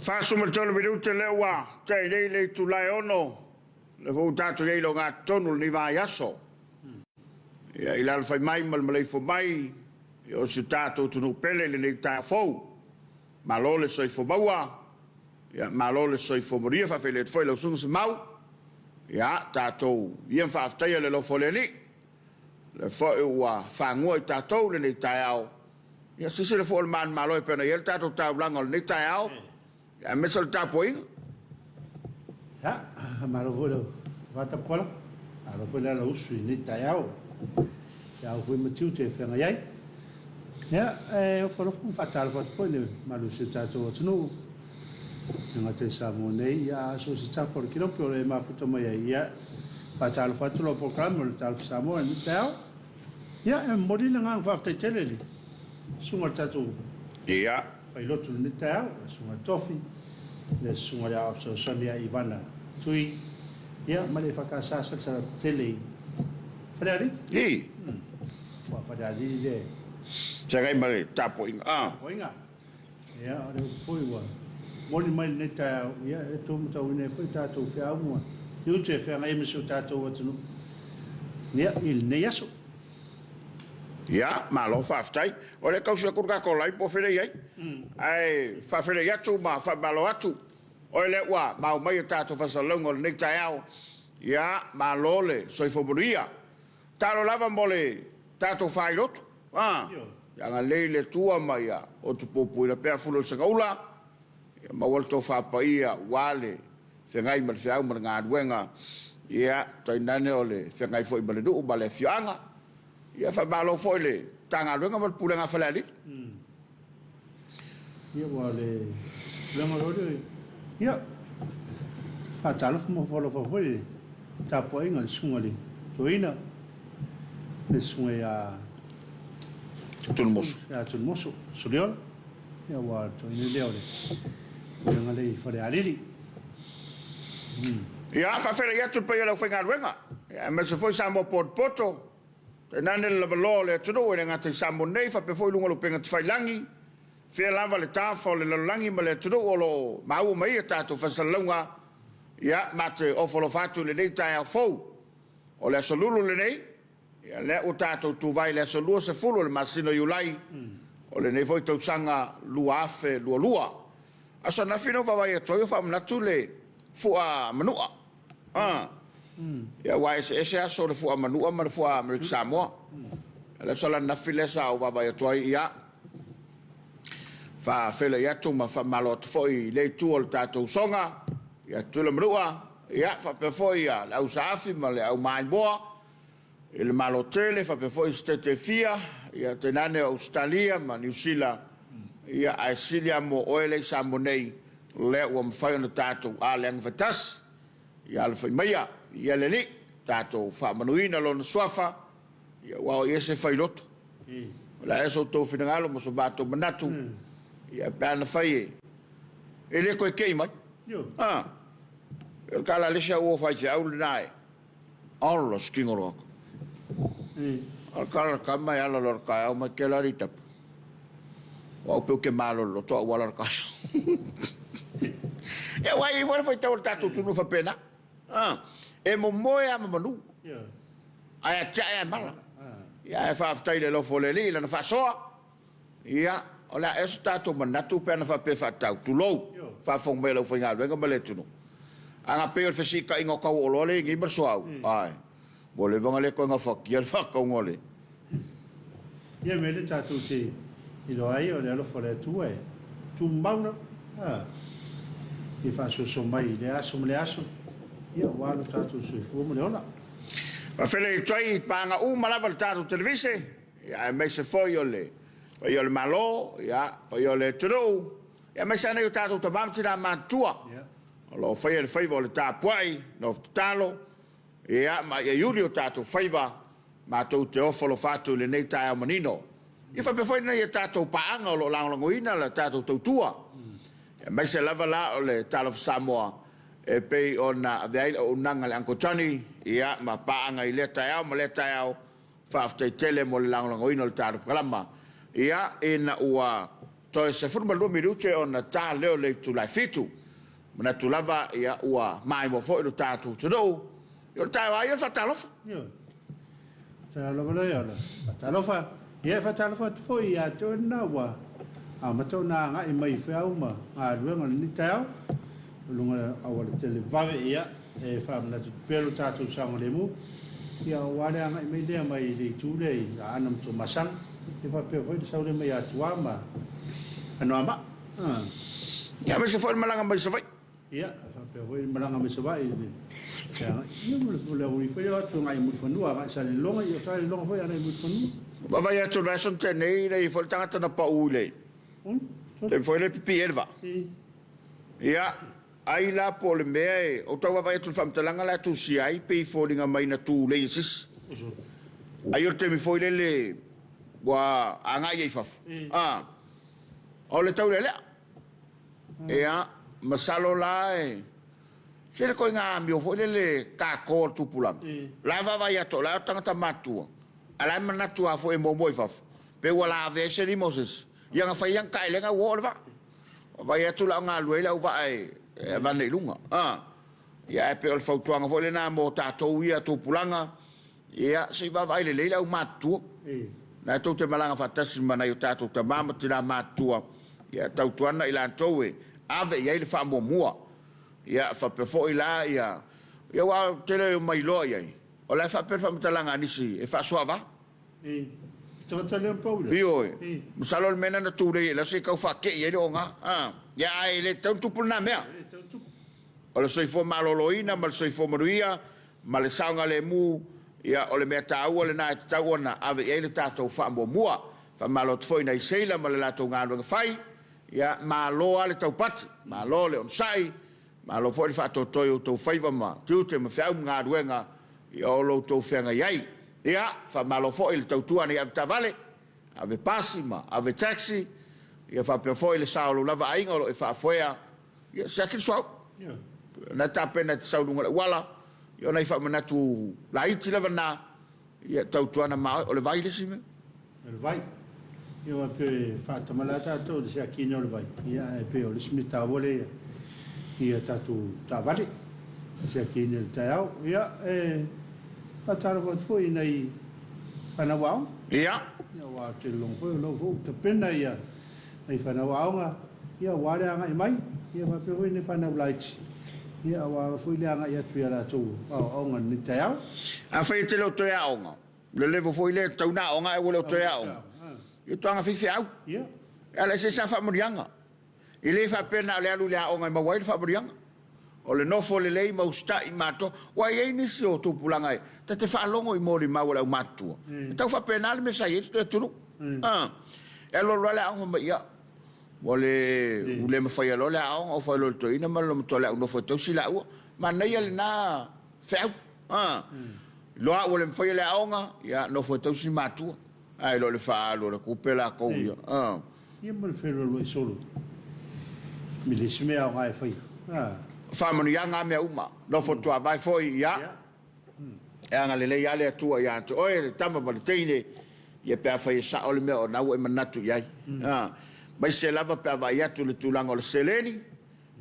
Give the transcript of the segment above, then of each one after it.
43 minute lea ua tea i nei le itula e 6, lea foi ua tatou i ai i le ogatotonu o lenei vaiaso. Ia, i le alafai mai ma le maleifua mai o si o tatou atunuu pele i lenei taeao fou. Malo le soifua maua, ia, malo le soifua manuia. Faafeiloai atu foi i lau Susuga Semau. Ia, tatou ia ma faafetaia le alofa o le Alii, lea foi ua fagua i tatou lenei taeao. Ia, silasila foi o le manumalo e pei ona i ai le tatou taulaga o lenei taeao, aemaise o le tapuaiga. Ia, malo foi lau vatapuala, malo foi le ala usu i lenei taeao. Ia au foi ma tiute e feagai ai. Ia, e ofo alofa ma faatalofa atu foi i le mamalu o si o tatou atunuu, e le gata i Samoa nei, ia a so o se tafa o le kelope o lo o e mafuta mai ai. Ia, faatalofa atu lau polokalame o le Talofa Samoa i lenei taeao. Ia, e momoli le agaga faafetai tele i le susuga i le tatou failotu i lenei taeao, le susuga i le Tofi, le susuga i le Aoao Fesoasoani ia Ivana Tui, ia, ma le EFKS Salasalatu tele i Falealili. I. Ua Falealili le. Feagai ma le tapuaiga. Tapuaiga. Ia, o le upu foi ua moni mai lenei taeao, ia, e tou matauina ai foi tatou feau ma tiute e feagai ai ma si o tatou atunuu, ia, i lenei aso. Ia, malo faafetai. O lea e tausi atu le tatou live po o fea lea e i ai. Ae faafeiloai atu ma faamalo atu. Oe lea ua maua mai a tatou faasalalauga o lenei taeao. Ia, malo le soifua manuia. Talo lava mo le tatou faailotu. A, ia agalelei le Atua ma ia otupupuina pea fulu o le sagaula, ia maua le tofa paia aua le feagai ma le feau ma le galuega, ia tainane o le feagai foi ma le nuu ma le afioaga. Ia faamalo foi i le Matagaluega ma le Pulega a Falealili. Ia ua o le tulaga loa lea, ia, faatalofa ma ofo foi i le tapuaiga a le susuga i le Toeaina, le susuga ia Tunumoso. Ia Tunumoso Soliola, ia ua o le toeaina lea o le pulega lea i Falealili. Ia, faafeiloai atu i le paia o le aufaigaluega, aemaise foi Samoa potopoto, Tainane le lavaloa o le atunuu e le gata i Samoa nei faapea foi luga o le upega tafailagi, fea lava le tafa o le lalolagi ma le atunuu o lo o maua mai ai a tatou faasalalauga. Ia, ma te ofo alofa atu i lenei taeao fou o le aso Lulu lenei, ia lea ua tatou tuvae i le aso 20 o le masina o Iulai o lenei foi tausaga 2022. Aso ananafi na ou vaavaai atu ai ua faamanatu le fua manua. A. Ia aua e eseese aso o le fua manua ma le fua Amerika Samoa. O le aso ananafi lea sa ou vaavaai atu ai, ia, faafeiloai atu ma faamalo atu foi i lea itu o le tatou usoga, ia Tutuila Manua, ia faapea foi ia le au Saafi ma le au Maimoa i le Malo tele, faapea foi Setete e fia, ia tainane o Ausetalia ma Niu Sila, ia ae sili lava mo oe lea i Samoa nei, lea ua mafai ona tatou aleaga faatasi. Ia alafai maia ia le Alii, tatou faamanuina Lona Suafa, ia aua o Ia se failoto. O le a ea so outou finagalo ma so matou manatu, ia pe ana fai e, e le toe kei mai. Ah, o le tala a le isi au o faifeau lena e, Ala skinga loa. O le tala le tama e ala loa le taeao mai kela ali tapu. O au pe ke malolo to au ala le taeao. E aua e i ai foi le faitau a le tatou atunuu faapena. Ah, e momoe lava ma manu. Ae atiae lava e mala. Ia ae faafetai i le alofa o le Alii i lana faasoa. Ia, o le a ea so tatou manatu pe ana faapea e faatatau, tulou, faafofoga mai e le aufaigaluega ma le atunuu. A na pei o le fesiitaiga o tau o oloa lea e i ai nei ma le suauu, ae, ua leva ona le toe gafatia le faatauga o le. Ia mea lea tatou te iloa ai o le alofa o le Atua e tumau lava, e faasoasoa mai i lea aso ma lea aso, ia aua lo tatou soifua ma le ola. Faafeiloai i paga uma lava i le tatou televise. Ia, aemaise foi o le paia o le Malo, ia, paia o le atunuu, ia, aemaise lava nai o tatou tama ma tina matutua o lo o faia le faiva o le tapuai, nofo tatalo, ia, ma aiaiuli o tatou faiva, matou te ofo alofa atu i lenei taeao manino. Ia faapea foi nai a tatou paaga o lo o lagolagoina le tatou tautua, aemaise lava la o le Talofa Samoa e pei ona avea ai le auaunaga a le Uncle Johnny, ia, ma paaga i lea taeao ma lea taeao. Faafetai tele mo le lagolagoina o le tatou polokalama. Ia, ina ua Toe 12 minute ona ta lea o le itula e 7. Manatu lava ia ua maimoa foi lo tatou atunuu. Ia o le taeao lava ia o le faatalofa. Ioe. Taeao lava lea o le faatalofa. Ia e faatalofa atu foi ia te oe lena ua amata ona agai mai i feau ma galuega o lenei taeao i luga o le aualatele vave. Ia e faamanatu atu pea lo tatou saogalemu, ia aua le agai mai lea mai le itu lea i Aana ma Tuamasaga, ia faapea foi le sau lea mai Atua ma Anoamaa. Ia aemaise foi le malaga mai Savaii. Ia, faapea foi le malaga mai Savaii i le agai. Ia, ma le agai foi lea o atu agai i Mulifanua, agai i Salelologa, ia o Salelologa foi agai i Mulifanua. Vaavaai atu i le vaiaso na tea nei, e leai foi le tagata na pau i le taimi foi lea e pipii ai le vaa. Ia, ai la po o le mea e, ou tau vaavaai atu i le faamatalaga la e tusia ai, pei e foliga mai na tulei e se isi. Ai o le taimi foi lele ua agai ai i fafo. A, o le taulealea. Ia, masalo la e tele ituaiga amio foi lele kako o le tupulaga. La e vaavaai atu o la e o tagata matutua, a o la e manatu lava foi e muamua i fafo, pe ua lavea ai se lima o se isi. Ia na fai lava taelega ua oo le vaa. Vaai atu la o galue ai le auvaa e avane i luga. A, ia ae pei o le fautuaga foi lena mo tatou ia tupulaga, Ia, se i vaavaai lelei le au matutua. Na e tou te malaga faatasi ma nai o tatou tama ma tina matutua, ia tautuana i latou e ave i ai le faamuamua. Ia, faapea foi la, ia, ia aua ou te le o mailoa i ai, o la e faapea le faamatalaga a nisi e faasoava. I, tagata lea pau lea. Ioe. Masalo o le mea lena na tulei ai la se i tau faatei ai le oga. A, ia ae le tatau ona tupu lena mea. E le tatau ona tupu. O le soifua maloloina ma le soifua manuia ma le saogalemu, ia, o le mea taua lena e tatau ona ave i ai le tatou faamuamua. Faamalo atu foi i nai seila ma le latou galuega fai, ia, malo lava le taupati, malo le onosai, malo foi le faatoatoa i outou faiva ma tiute ma feau ma galuega ia o lo outou feagai ai. Ia, faamalo foi i le tautua a nai avetaavale, ave pasi ma ave taxi, ia faapea foi le sao o lou lava aiga o lo o e faafoea. Ia, siaki le suauu. Na e tapena e te sau i luga o le auala, ia o nai faamanatu laiti lava na, ia tautuana ma oe. O le vai le isi mea. O le vai. Ia aua pei e faatamala lava tatou i le siakiina o le vai, ia ae pei o le isi mea taua lea ia i a tatou taavale, le siakiina i le taeao. Ia e faatalofa atu foi i nai fanau aoga. Ia. Ia aua ou te lologo foi o lou foi ua tapena ia nai fanau aoga, ia aua le agai mai, ia faapea foi nai fanau laiti, ia aua foi le agai atu i a latou aoaoga i lenei taeao. Afai e te le o toe aoga, o le level foi lea e tatau ona aoga ae ua le o toe aoga, ia toaga faifeau. Ia. E ala i se isi faamanuiaga. E le faapea na o le alu i le aoga e maua ai le faamanuiaga. O le nofo lelei ma usitai ma atoa. Ua i ai nisi o tupulaga e ta te faalogo i molimau a le aumatutua. E tau faapena le mea sa i ai le atunuu. E alu alu lava le aoga fai mai, ia, ua le, ua le mafaia loa le aoga, ou fai loa i le toeaina ma le matua o le au nofo e tausi laua. Manaia lena feau. Iloa ua le mafaia le aoga, ia, nofo e tausi matua. Ae le o le faaalu o le tupe latou ia. Ia ma le feloaloai solo me le isi mea aoga e faia. Faamanuiaga a mea uma. Nofo tuavae foi ia. E agalelei lava le Atua ia te oe, le tama ma le teine, ia pe afai e sao le mea o na ua e manatu i ai. Aemaise lava pe a vaai atu i le tulaga o le seleni,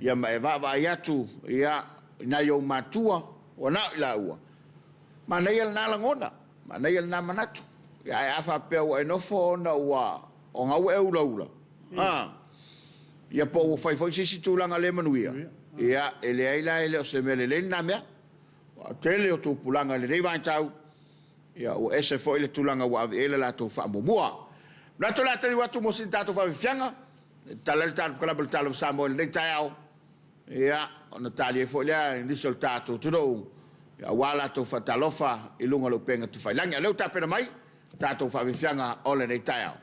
ia ma e vaavaai atu ia i nai ou matua, ua na o i laua. Manaia lena lagona. Manaia lena manatu. Ia, ae a faapea ua e nofo ona ua ona ua e ulaula, a, ia po ua fai foi se isi tulaga le manuia, ia, e leai la, e le o se mea lelei lena mea. Ua tele o tupulaga i lenei vaitau, ia, ua ese foi le tulaga ua ave i ai le latou faamuamua. Manatu o le a taliu atu mo sina tatou faafiafiaga, e tatala ai le tatou kalaba i le Tala o Samoa i lenei taeao. Ia, ona tali ai foi lea i nisi o le tatou atunuu, aua latou faatalofa i luga o le upega tafailagi. A o lea ua tapena mai tatou faafiafiaga o lenei taeao.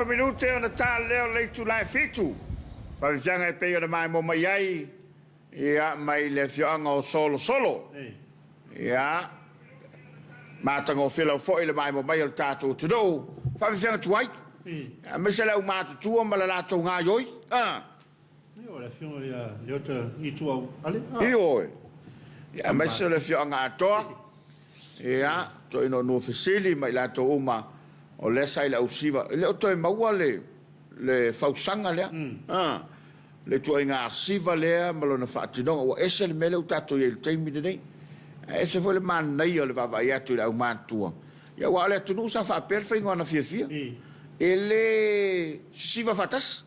minute ona ta lea o le itula e 7. Faafiafiaga e pei ona maimoa mai ai ia mai le afioaga o Solosolo. Ia matagofie lava foi le maimoa mai o le tatou atunuu. Faafiafiaga tuai. Aemaise le au matutua ma le latou gaioi. O le afioga ia Leota Ituau Ale. Ioe. Ia aemaise o le afioaga atoa. Ia, toeaina o Nuafesili ma i latou uma o lea sa i le ausiva. E le o toe maua le le fausaga lea. A, le ituaiga siva lea ma lona faatinoga. Ua ese le mea lea ua tatou i ai i le taimi lenei. Ae ese foi le manaia o le vaavaai atu i le aumatutua. Ia aua o le atunuu sa faapea le faiga o ana fiafia. E le siva faatasi.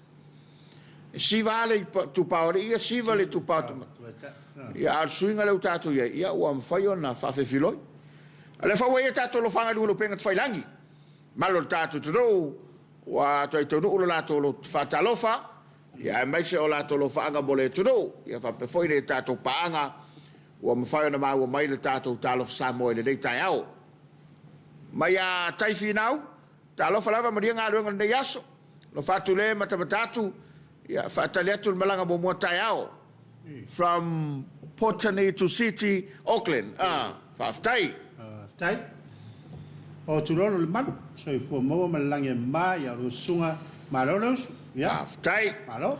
E siva lava le itupa o alii ia, siva le itupa o tamaitai. Ia, a o le suiga lea ua tatou i ai, ia ua mafai ona faafefiloi. A o lea foi ua i ai tatou alofaga i luga o le upega tafailagi, malu o le tatou atunuu, ua toe taunuu lo latou faatalofa, ia aemaise o latou alofaaga mo le atunuu, ia faapea foi le tatou paaga ua mafai ona maua mai le tatou Talofa Samoa i lenei taeao. Mai ia Tai Finau, Talofa lava manuia galuega o lenei aso. Alofa atu le matamata atu ia faatali atu le malaga muamua taeao from Potany to City Auckland. Ah, faafetai. Faafetai. O Tulono le malu, soifua maua ma le lagi e mama i a oulua susuga. Malo le usu. Ia. Faafetai. Malo.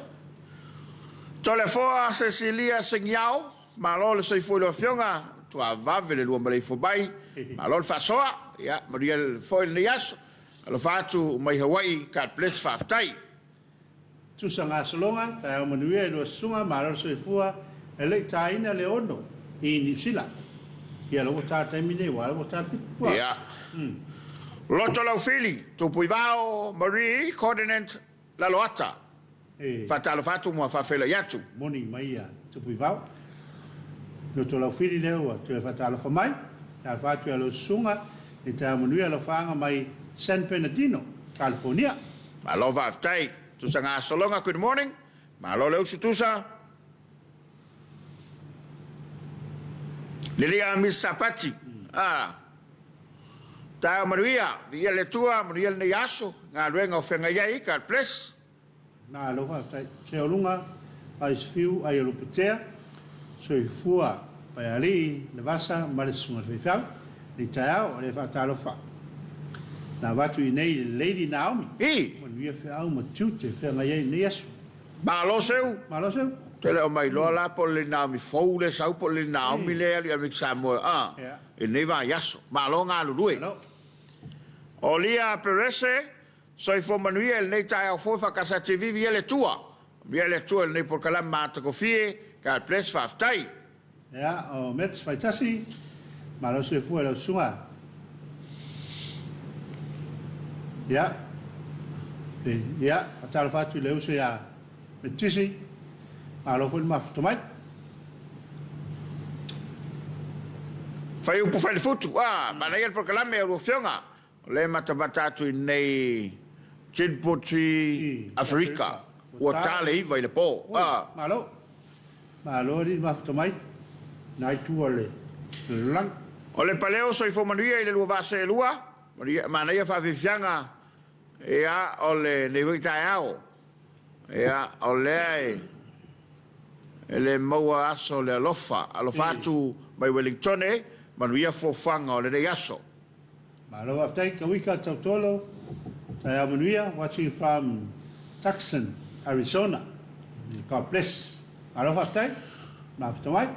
Toleafoa Cecilia Sengiao, malo le soifua i lau afioga, matua vave le lua maleifua mai, malo le faasoa, ia manuia foi lenei aso. Alofa atu mai Hawaii, God bless, faafetai. Tusa gasologa, taeao manuia i lua susuga, malo le soifua, e le i taina le ono i Niu Sila. Ia la ua ta le taimi nei, ua la ua ta le fitu. Ua. Ia. Loto Laufili, Tupuivao, Marie, Coordinate, Laloata. E. Faatalofa atu ma faafeiloai atu. Moni mai ia Tupuivao. Loto Laufili lea ua toe faatalofa mai. Talofa atu ia lau susuga i taeao manuia alofaaga mai San Bernardino, California. Malo faafetai. Tusa gasologa good morning. Malo le usu tusa. Lilia Miss Sapati. Ah. Taeao manuia. Viia le Atua, manuia lenei aso, galuega o feagai ai. God bless. Malo faafetai. Seoluga, Ice Fiu, ai o Lupetea, Soifua, Paialii, Levasa ma le Susuga i le Faifeau, nei taeao o lea faatalofa na avatu i nei le Lady Naomi. I. Manuia feau ma tiute feagai ai i lenei aso. Malo Seu. Malo Seu. Te le o mai loa la po o le Lady Naomi fou lea sau po o le Lady Naomi lea e alu i Amerika Samoa a i lenei vaiaso. Malo galulue. Malo. O Lia Perese, Soifua manuia i lenei taeao fou Whakasa TV Viia le Atua Viia le Atua i lenei polokalame matagofie God bless Faafetai. Ia, o Mets Faitasi, malo soifua i lau susuga. Ia, ia, faatalofa atu i le uso ia Metisi, malo foi le mafuta mai. Fai upu fai le futu, ah, manaia le polokalame a lua afioga. O lea e matamata atu i nei Djibouti, Aferika, ua ta le 9 i le po. Oi, malo. Malo alii mafuta mai, na itu o le lalolagi. O le paleo soifua manuia i le lua vaa seelua, manaia faafiafiaga ia o lenei foi taeao. Ia, o lea e le maua aso o le alofa. Alofa atu mai Wellingtone, manuia fuafuaga o lenei aso. Malo faafetai Kawika Tautolo, taeao manuia, watching from Tucson, Arizona. God bless. Malo faafetai, mafuta mai.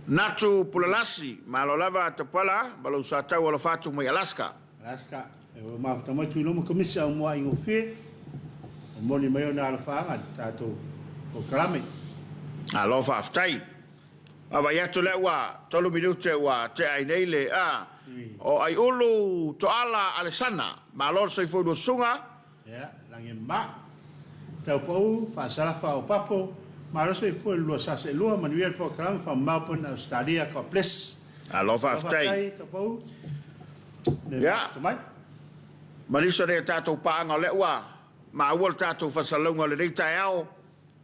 Natu Pulalasi, malo lava Tapuala ma lou sa tau alofa atu mai Alaska. Alaska, e ua mafuta mai Tuiloma Komisi au mua ingofie, ua moni mai ona alofaaga i le tatou polokalame. Malo faafetai. Vaavaai atu lea ua tolu minute ua tea ai nei le a o Aiulu Toala Alesana. Malo le soifua i lua susuga. Ia, lagi ma. Tau pau, faasalafa o papo, malo soifua i le lua sasa e lua, manuia le polokalame from Melbourne, Australia, God bless. Malo faafetai. Faafetai tau pau. Le Ia. mai. Malisa nei a tatou paaga o lea ua maua le tatou faasalalauga o lenei taeao.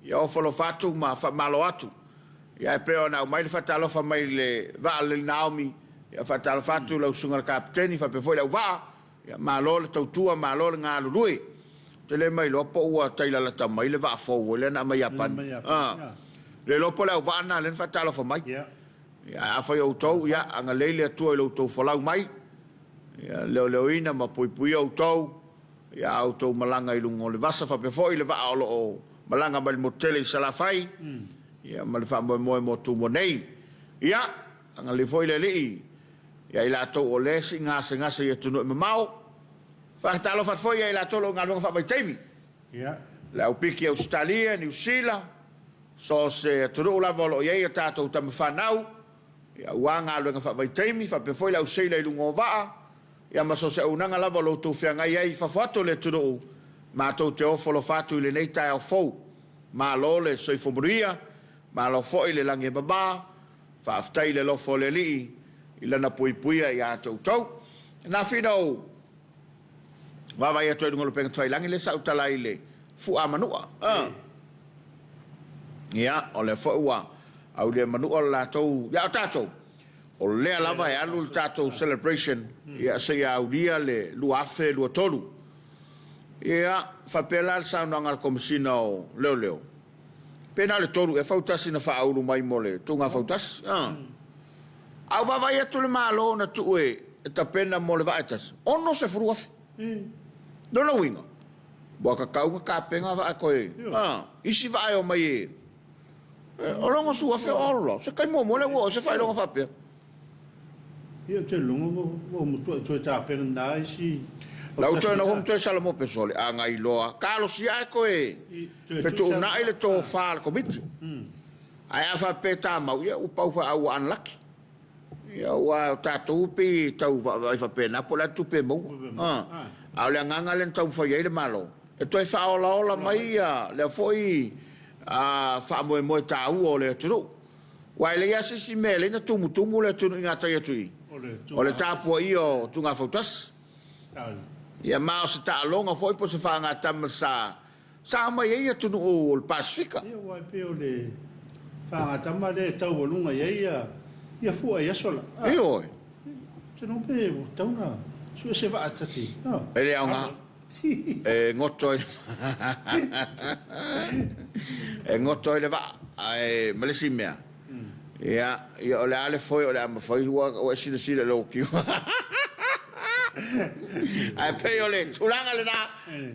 Ia ofo alofa atu ma faamalo atu. Ia e pei ona aumai le faatalofa mai le vaa le Naomi, ia faatalofa atu lau susuga i le Kapeteni faapea foi le auvaa, ia malo le tautua, malo le galulue. Te le mailoa po ua tailalata mai le vaa fou foi lea na aumai Iapani. A, le iloa po o le auvaa lena lea na faatalofa mai. Ia, ae afai o outou, ia, agalelei le Atua i lo outou folau mai, ia, leoleoina ma puipuia outou, ia, a outou malaga i luga o le vasa faapea foi le vaa o lo o malaga mai le motu tele i Salafai, ia, ma le faamoemoe mo Tumua nei. Ia, agalelei foi le Alii ia i latou o lea e sii gasegase i atunuu e mamao. Faatalofa atu foi ia i latou o lo o i galuega faavaitaimi, le au piki i Ausetalia, Niu Sila, so o se atunuu lava o lo o i ai a tatou tama fanau, aua galuega faavaitaimi, faapea foi le au seila i luga o vaa, ia ma so o se auaunaga lava o lo o outou feagai ai i fafo atu o le atunuu, matou te ofo alofa atu i lenei taeao fou. Malo le soifua manuia, malo foi le lagi e mama, faafetai i le alofa o le Alii i Lana puipuia ia te outou. Na finau vaavaai atu ai i luga o le upega tafailagi lea sa ou tala ai i le fua manua. Ia, o lea foi ua aulia manua le latou, ia o tatou, o lea lava e alu le tatou celebration, ia seia aulia le 2023. Ia, faapea la le saunoaga a le Komesina o Leoleo, pe na o le 3 ea fautasi na faaulu mai mo le tuuga fautasi. A ua vaavaai atu le Malo na tuu e tapena mo le vaa e tasi, 60,000. Lona uiga, ua tatau ona tapena vaa e toe, isi vaa e omai e, o le 60,000, ola, se taimi muamua lea ua oo ai se faailoga faapea. Ia, ou te lagona ua ua matuai toe tapena na isi Lau toe noho ma toe salamo pe sole, a na iloa, talosia ae toe fetuunai le tofa a le Komiti. Ae a faapea e tamau, ia ua pau foi a ua unlucky. Ia aua o tatou pei e tau vaavaai faapena po o le a le tupe e maua. A o le agaga lea na taumafai ai le Malo, e toe faaolaola mai lea foi faamoemoe taua o le atunuu. Aua e leai lava se isi mea e ala ai ona tumutumu le atunuu i gatai atu i i, o le tapuaia o Tugafautasi. Ia ma o se taaloga foi po o se faagatama sa Sa aumai ai atunuu o le Pasefika. Ia aua e pei o le faagatama lea e taualuga i ai ia fua i aso la. Ioe. Ou te iloa pe ua tatau ona sue se vaa ta te. E le aoga. E goto ai e goto ai le vaa ae ma le isi mea. Ia, ia o le a le foe o le a mafai ua ua e silasila i lou tino. Ae pei o le tulaga lena,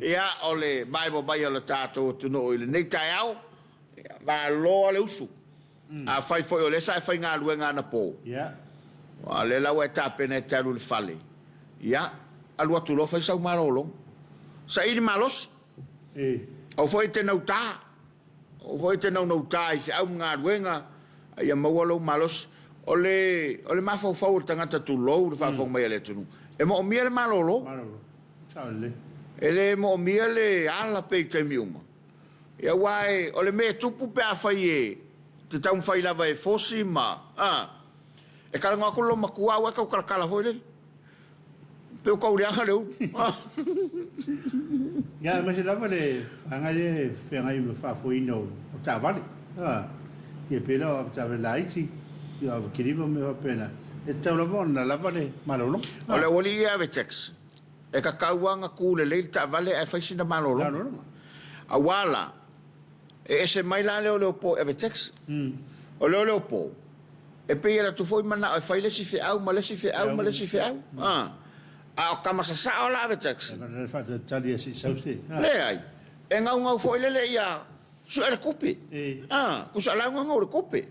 ia o le maimoa mai o le tatou atunuu i lenei taeao, ia, malo lava le usu. Afai foi o lea sa e faigaluega anapo, aua o lea la ua e tapena e te alu i le fale, ia, alu atu loa fai sau malologa. Saili malosi. Aua foi e te nauta. Aua foi e te naunauta i feau ma galuega, a ia maua lou malosi. O le, o le mafaufau o le tagata tulou le faafofoga mai a le atunuu, e moomia le malolo. E le moomia le ala pea i taimi uma. Ia aua e, o le mea e tupu pe afai e te taumafai lava e fosi ma, a, e talanoa atu le loomatua a ua e tau talatala foi lele. Pe ua tau leaga le ulu. Ia, aemaise lava le vaega lea e feagai ma le faafoeina o taavale. Ia pei la o avetaavale laiti, ia o avekiliva ma mea faapena, e tatau lava ona lava le malologa. O le aualii ia ave taxi, e tatau lava ona tu lelei le taavale ae fai sina malologa. Aua la, e ese mai la le leoleo e ave taxi. O le leoleo po, E pei e alu atu foi manao e fai le isi feau ma le isi feau ma le isi feau. A, a o tama sasao la ave taxi. Leai, e gaugau foi lele ia sue le tupe. A, tusa la gaugau le tupe.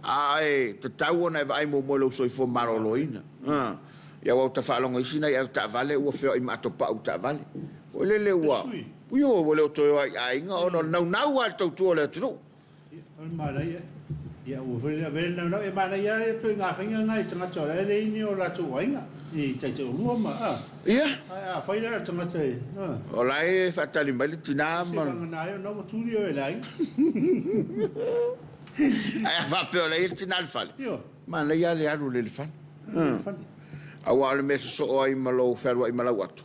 A e tatau ona e vaai muamua i lou soifua maloloina. A, ia aua ua ta faalogo i isi nai ave taavale ua feoai ma atopau i taavale. Foi lele ua, ioe, ua le o toe o ai i aiga ona o le naunau lava i le tautua o le atunuu. Ia, o le manaia, ia aua foi le avea le naunau, e manaia lava ituaiga faiga na i tagata o la e leai ni o latou aiga i taitailua ma, a. Ia. Ae afai la o le tagata e, a. O la e faatali mai le tina ma. Se vagana ai o na ua tuli oe e le aiga. Ae a faapea o la e i ai le tina i le fale. Ioe. Manaia lava le alu lea i le fale. Alu i le fale. Aua o le mea e sosoo ai ma lou fealuai ma lau ato,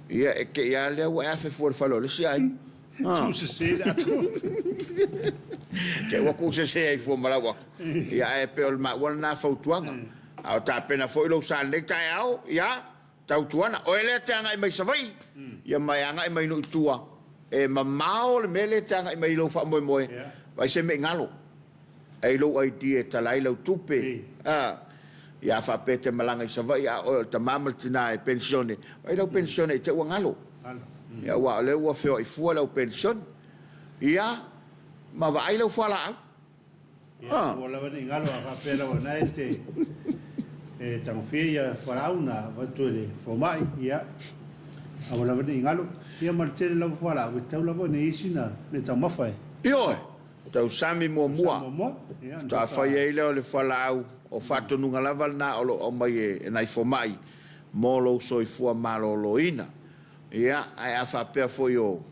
ia e te i lava lea ua e afe fua i le fale o le isi aiga. Tuu sese le ato. Te ua tuu sese ai fua ma lau ato. Ia ae pei o le maua lena fautuaga. A o tapena foi lou sa i lenei taeao, ia, Tautuana, oe lea e te agai mai Savaii, ia ma e agai mai nuu i tua, e mamao le mea lea e te agai mai i lou faamoemoe, vaai se mea i galo. Ai lou ID e tala ai lau tupe, a, ia a faapea e te malaga i Savaii a oe o le tama ma le tina e penisione, vaai lau penisione i te ua galo. Ia aua o lea ua feoai fua lau penisione. Ia, ma vaai lau fualaau. Ia, aua lava ne i galo a faapea lava o lena e te e tagofia ia fualaau na avatu e le fomai, ia, aua lava ne i galo. Ia ma le tele lava fualaau, e tatau lava ona i ai sina meataumafa e. Ioe, tausami muamua, faatoa fai ai lea o le fualaau, o faatonuga lava lena o lo o aumai e nai fomai mo lou soifua maloloina. Ia, ae a faapea foi o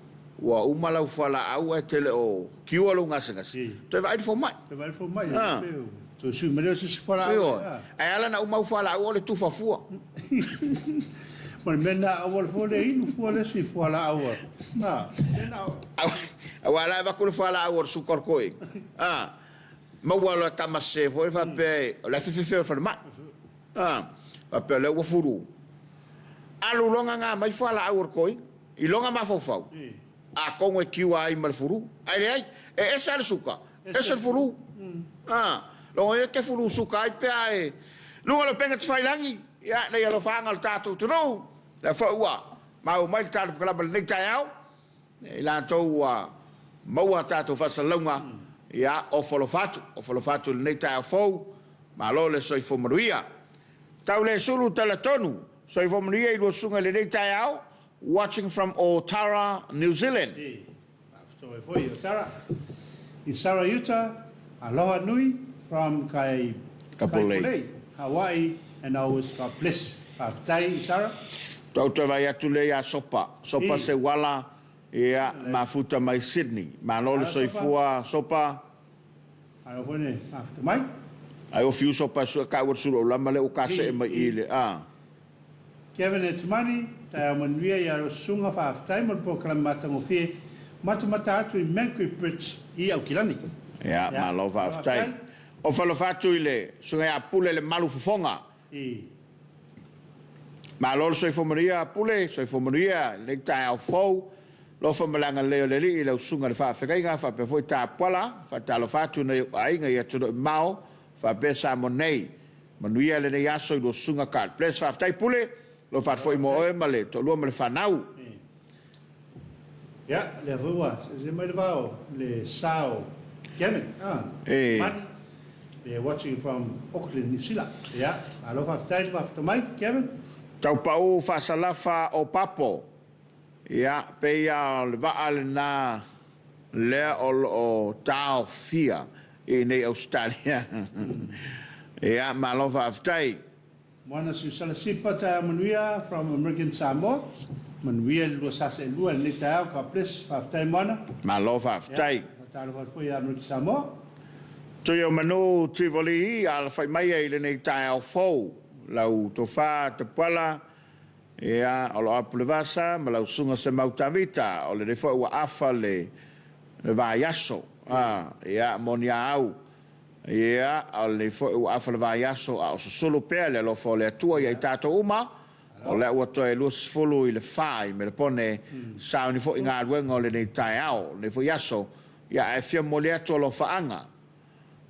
ua uma lau fualaau ae te le o kiua lou gasegase, toe vaai le fomai. Toe vaai le fomai, e pei o toe sui mai lea o se isi fualaau. Ioe. Ae ala na uma au fualaau o le tufa fua. Ma le mea lena, aua le fua le inu fua le isi fualaau a. A, mea na. Aua la e avatu le fualaau o le suka o le toeaina, a, maua loa e tama sese foi faapea o le afe fefe o le falemai. A, faapea o lea ua fulu. Alu loa gaga mai fualaau o le toeaina i lona mafaufau, atonu e kiua ai ma le fulu. Ae leai, e ese lava le suka, ese le fulu. A, logo ia e te fulu suka ai pe a e luga o le upega tafailagi, ia, nei alofaaga o le tatou atunuu, lea foi ua maua mai le talupakalama i lenei taeao, i latou ua maua a tatou faasalalauga, ia, ofo alofa atu, ofo alofa atu i lenei taeao fou, malo le soifua manuia. Tau le sulu tala tonu, soifua manuia i lua susuga i lenei taeao, watching from Otara, New Zealand. E faafetai foi i Otara. I Sarah Utah, aloha nui from Kai, Kapolei, Hawaii and always God bless. Faafetai i Sarah. Tou toe vaai atu lea ia Sopa. Sopa Seuala, ia, mafuta mai Sydney. Malo le soifua Sopa. Malo foi le mafuta mai. Ai o fiu Sopa e sue kaua le sulu aulama lea ua kasee mai i le a. Kevin Etimani, taeao manuia ia lou susuga faafetai mo le polokalame matagofie matamata atu i Mercury Bridge i Aukilani. Ia, malo faafetai. Ofa alofa atu i le Susuga ia Pule le Malu Fofoga. I. Malo le soifua manuia Pule, soifua manuia i lenei taeao fou. Alofa ma le agalelei o le Alii i lau Susuga i le Faafeagaiga faapea foi Tapuala, faatalofa atu i nai ou aiga i atunuu e mamao faapea Samoa nei. Manuia lenei aso i lua Susuga God bless. Faafetai Pule, alofa atu foi mo oe ma le toalua ma le fanau. Ia, lea foi ua seese mai le va o le sa o Kevin, ah, Mani, le watching from Auckland, New Zealand. Ia, malo faafetai le faafofoga mai, Kevin. Taupau faasalafa o Papo. Ia, pei lava o le vaa lena lea o lo o taofia i inei Ausetalia. Ia, malo faafetai. Moana Siusala Sipa taeao manuia from American Samoa manuia le 2022 lenei taeao God bless faafetai Moana. Malo faafetai. Ia faatalofa atu foi ia American Samoa. Tui o Manu Tivoli i alafai mai ai i lenei taeao fou lau tofa Tapuala ia o lo o Apulevasa ma lau susuga Semau Tavita o lenei foi ua afa le vaiaso a ia moni a au Ia, o lenei foi ua afa le vaiaso a o susulu pea le alofa o le Atua ia i tatou uma, o lea ua toe 20 i le fa i Melepone, sauni foi galuega o lenei taeao, lenei foi aso, ia ae fia momoli atu alofaaga,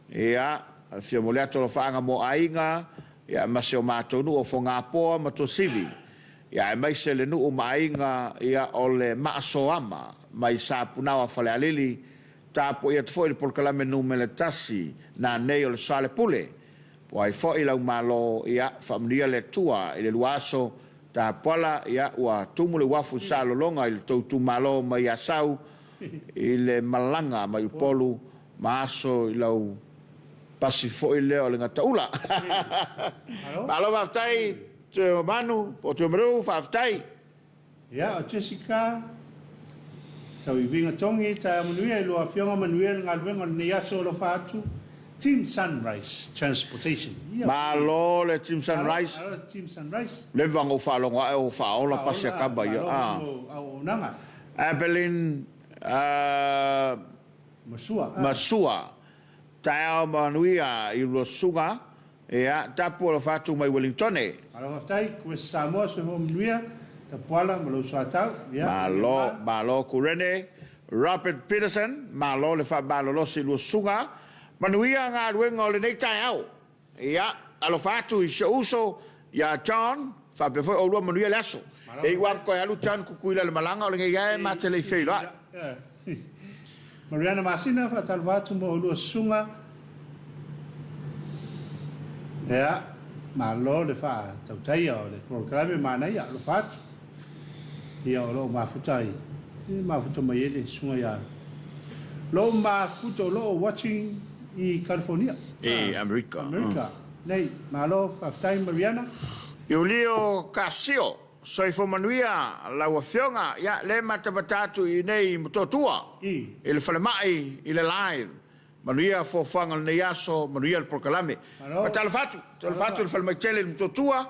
ia, fia momoli atu alofaaga mo aiga, ia, ma si o matou nuu o Fogapoa ma Tuasivi, ia, aemaise le nuu ma aiga, ia, o le Maasoama mai Sapunaoa Falealili, Tapuai atu foi i le polokalame numera tasi nanei o le Soalepule. Po ai foi lau Malo, ia, faamanuia le Atua i le lua aso tapuala, ia, ua tumu le uafu i Salelologa i le tou itumalo mai Asau i le malaga mai Upolu ma aso i lau pasi foi lea o le Gataula. Malo faafetai Tuiomanu po o Tuiomanu, faafetai. Ia, o Jessica, Tauiviga Tongi, taeao manuia i lua afioga, manuia le galuega o lenei aso, alofa atu, Team Sunrise Transportation. Ia, Malo le Team Sunrise. Malo, malo Team Sunrise. Leva ona ou faalogo ae o faaola pasi a kama ia. Malo mo auaunaga. Abilene Masua. Masua, taeao manuia i lua susuga. Ia, tapu alofa atu mai Wellingtone. Malo faafetai, Quest Samoa, soifua manuia, Tapuala ma lou soatau. Ia, Malo, malo Kurene. Robert Peterson, malo le faamalolosi i lua susuga. Manuia galuega o lenei taeao. Ia, alofa atu i si ou uso ia John, faapea foi oulua manuia le aso. Malo E iu faafetai. atu toe alu John Kukuila i le malaga o lenei ae ma te le i feiloai. Mariana Masina, faatalofa atu mo oulua susuga. Ia, malo le faatautaia o le polokalame manaia, alofa atu. Ia, o lo o mafuta ai, e mafuta mai ai le susuga ia lo o mafuta o lo o watching i California. I Amerika. Amerika. Nei, malo, faafetai Mariana. Iulio Kasio, Soifua manuia lau Afioga, ia le matamata atu i inei i Motootua, I. i le falemai, i le live. Manuia fuafuaga o lenei aso, manuia le polokalame. Malo. Faatalofa atu, talofa atu i le falemai tele i le Motootua,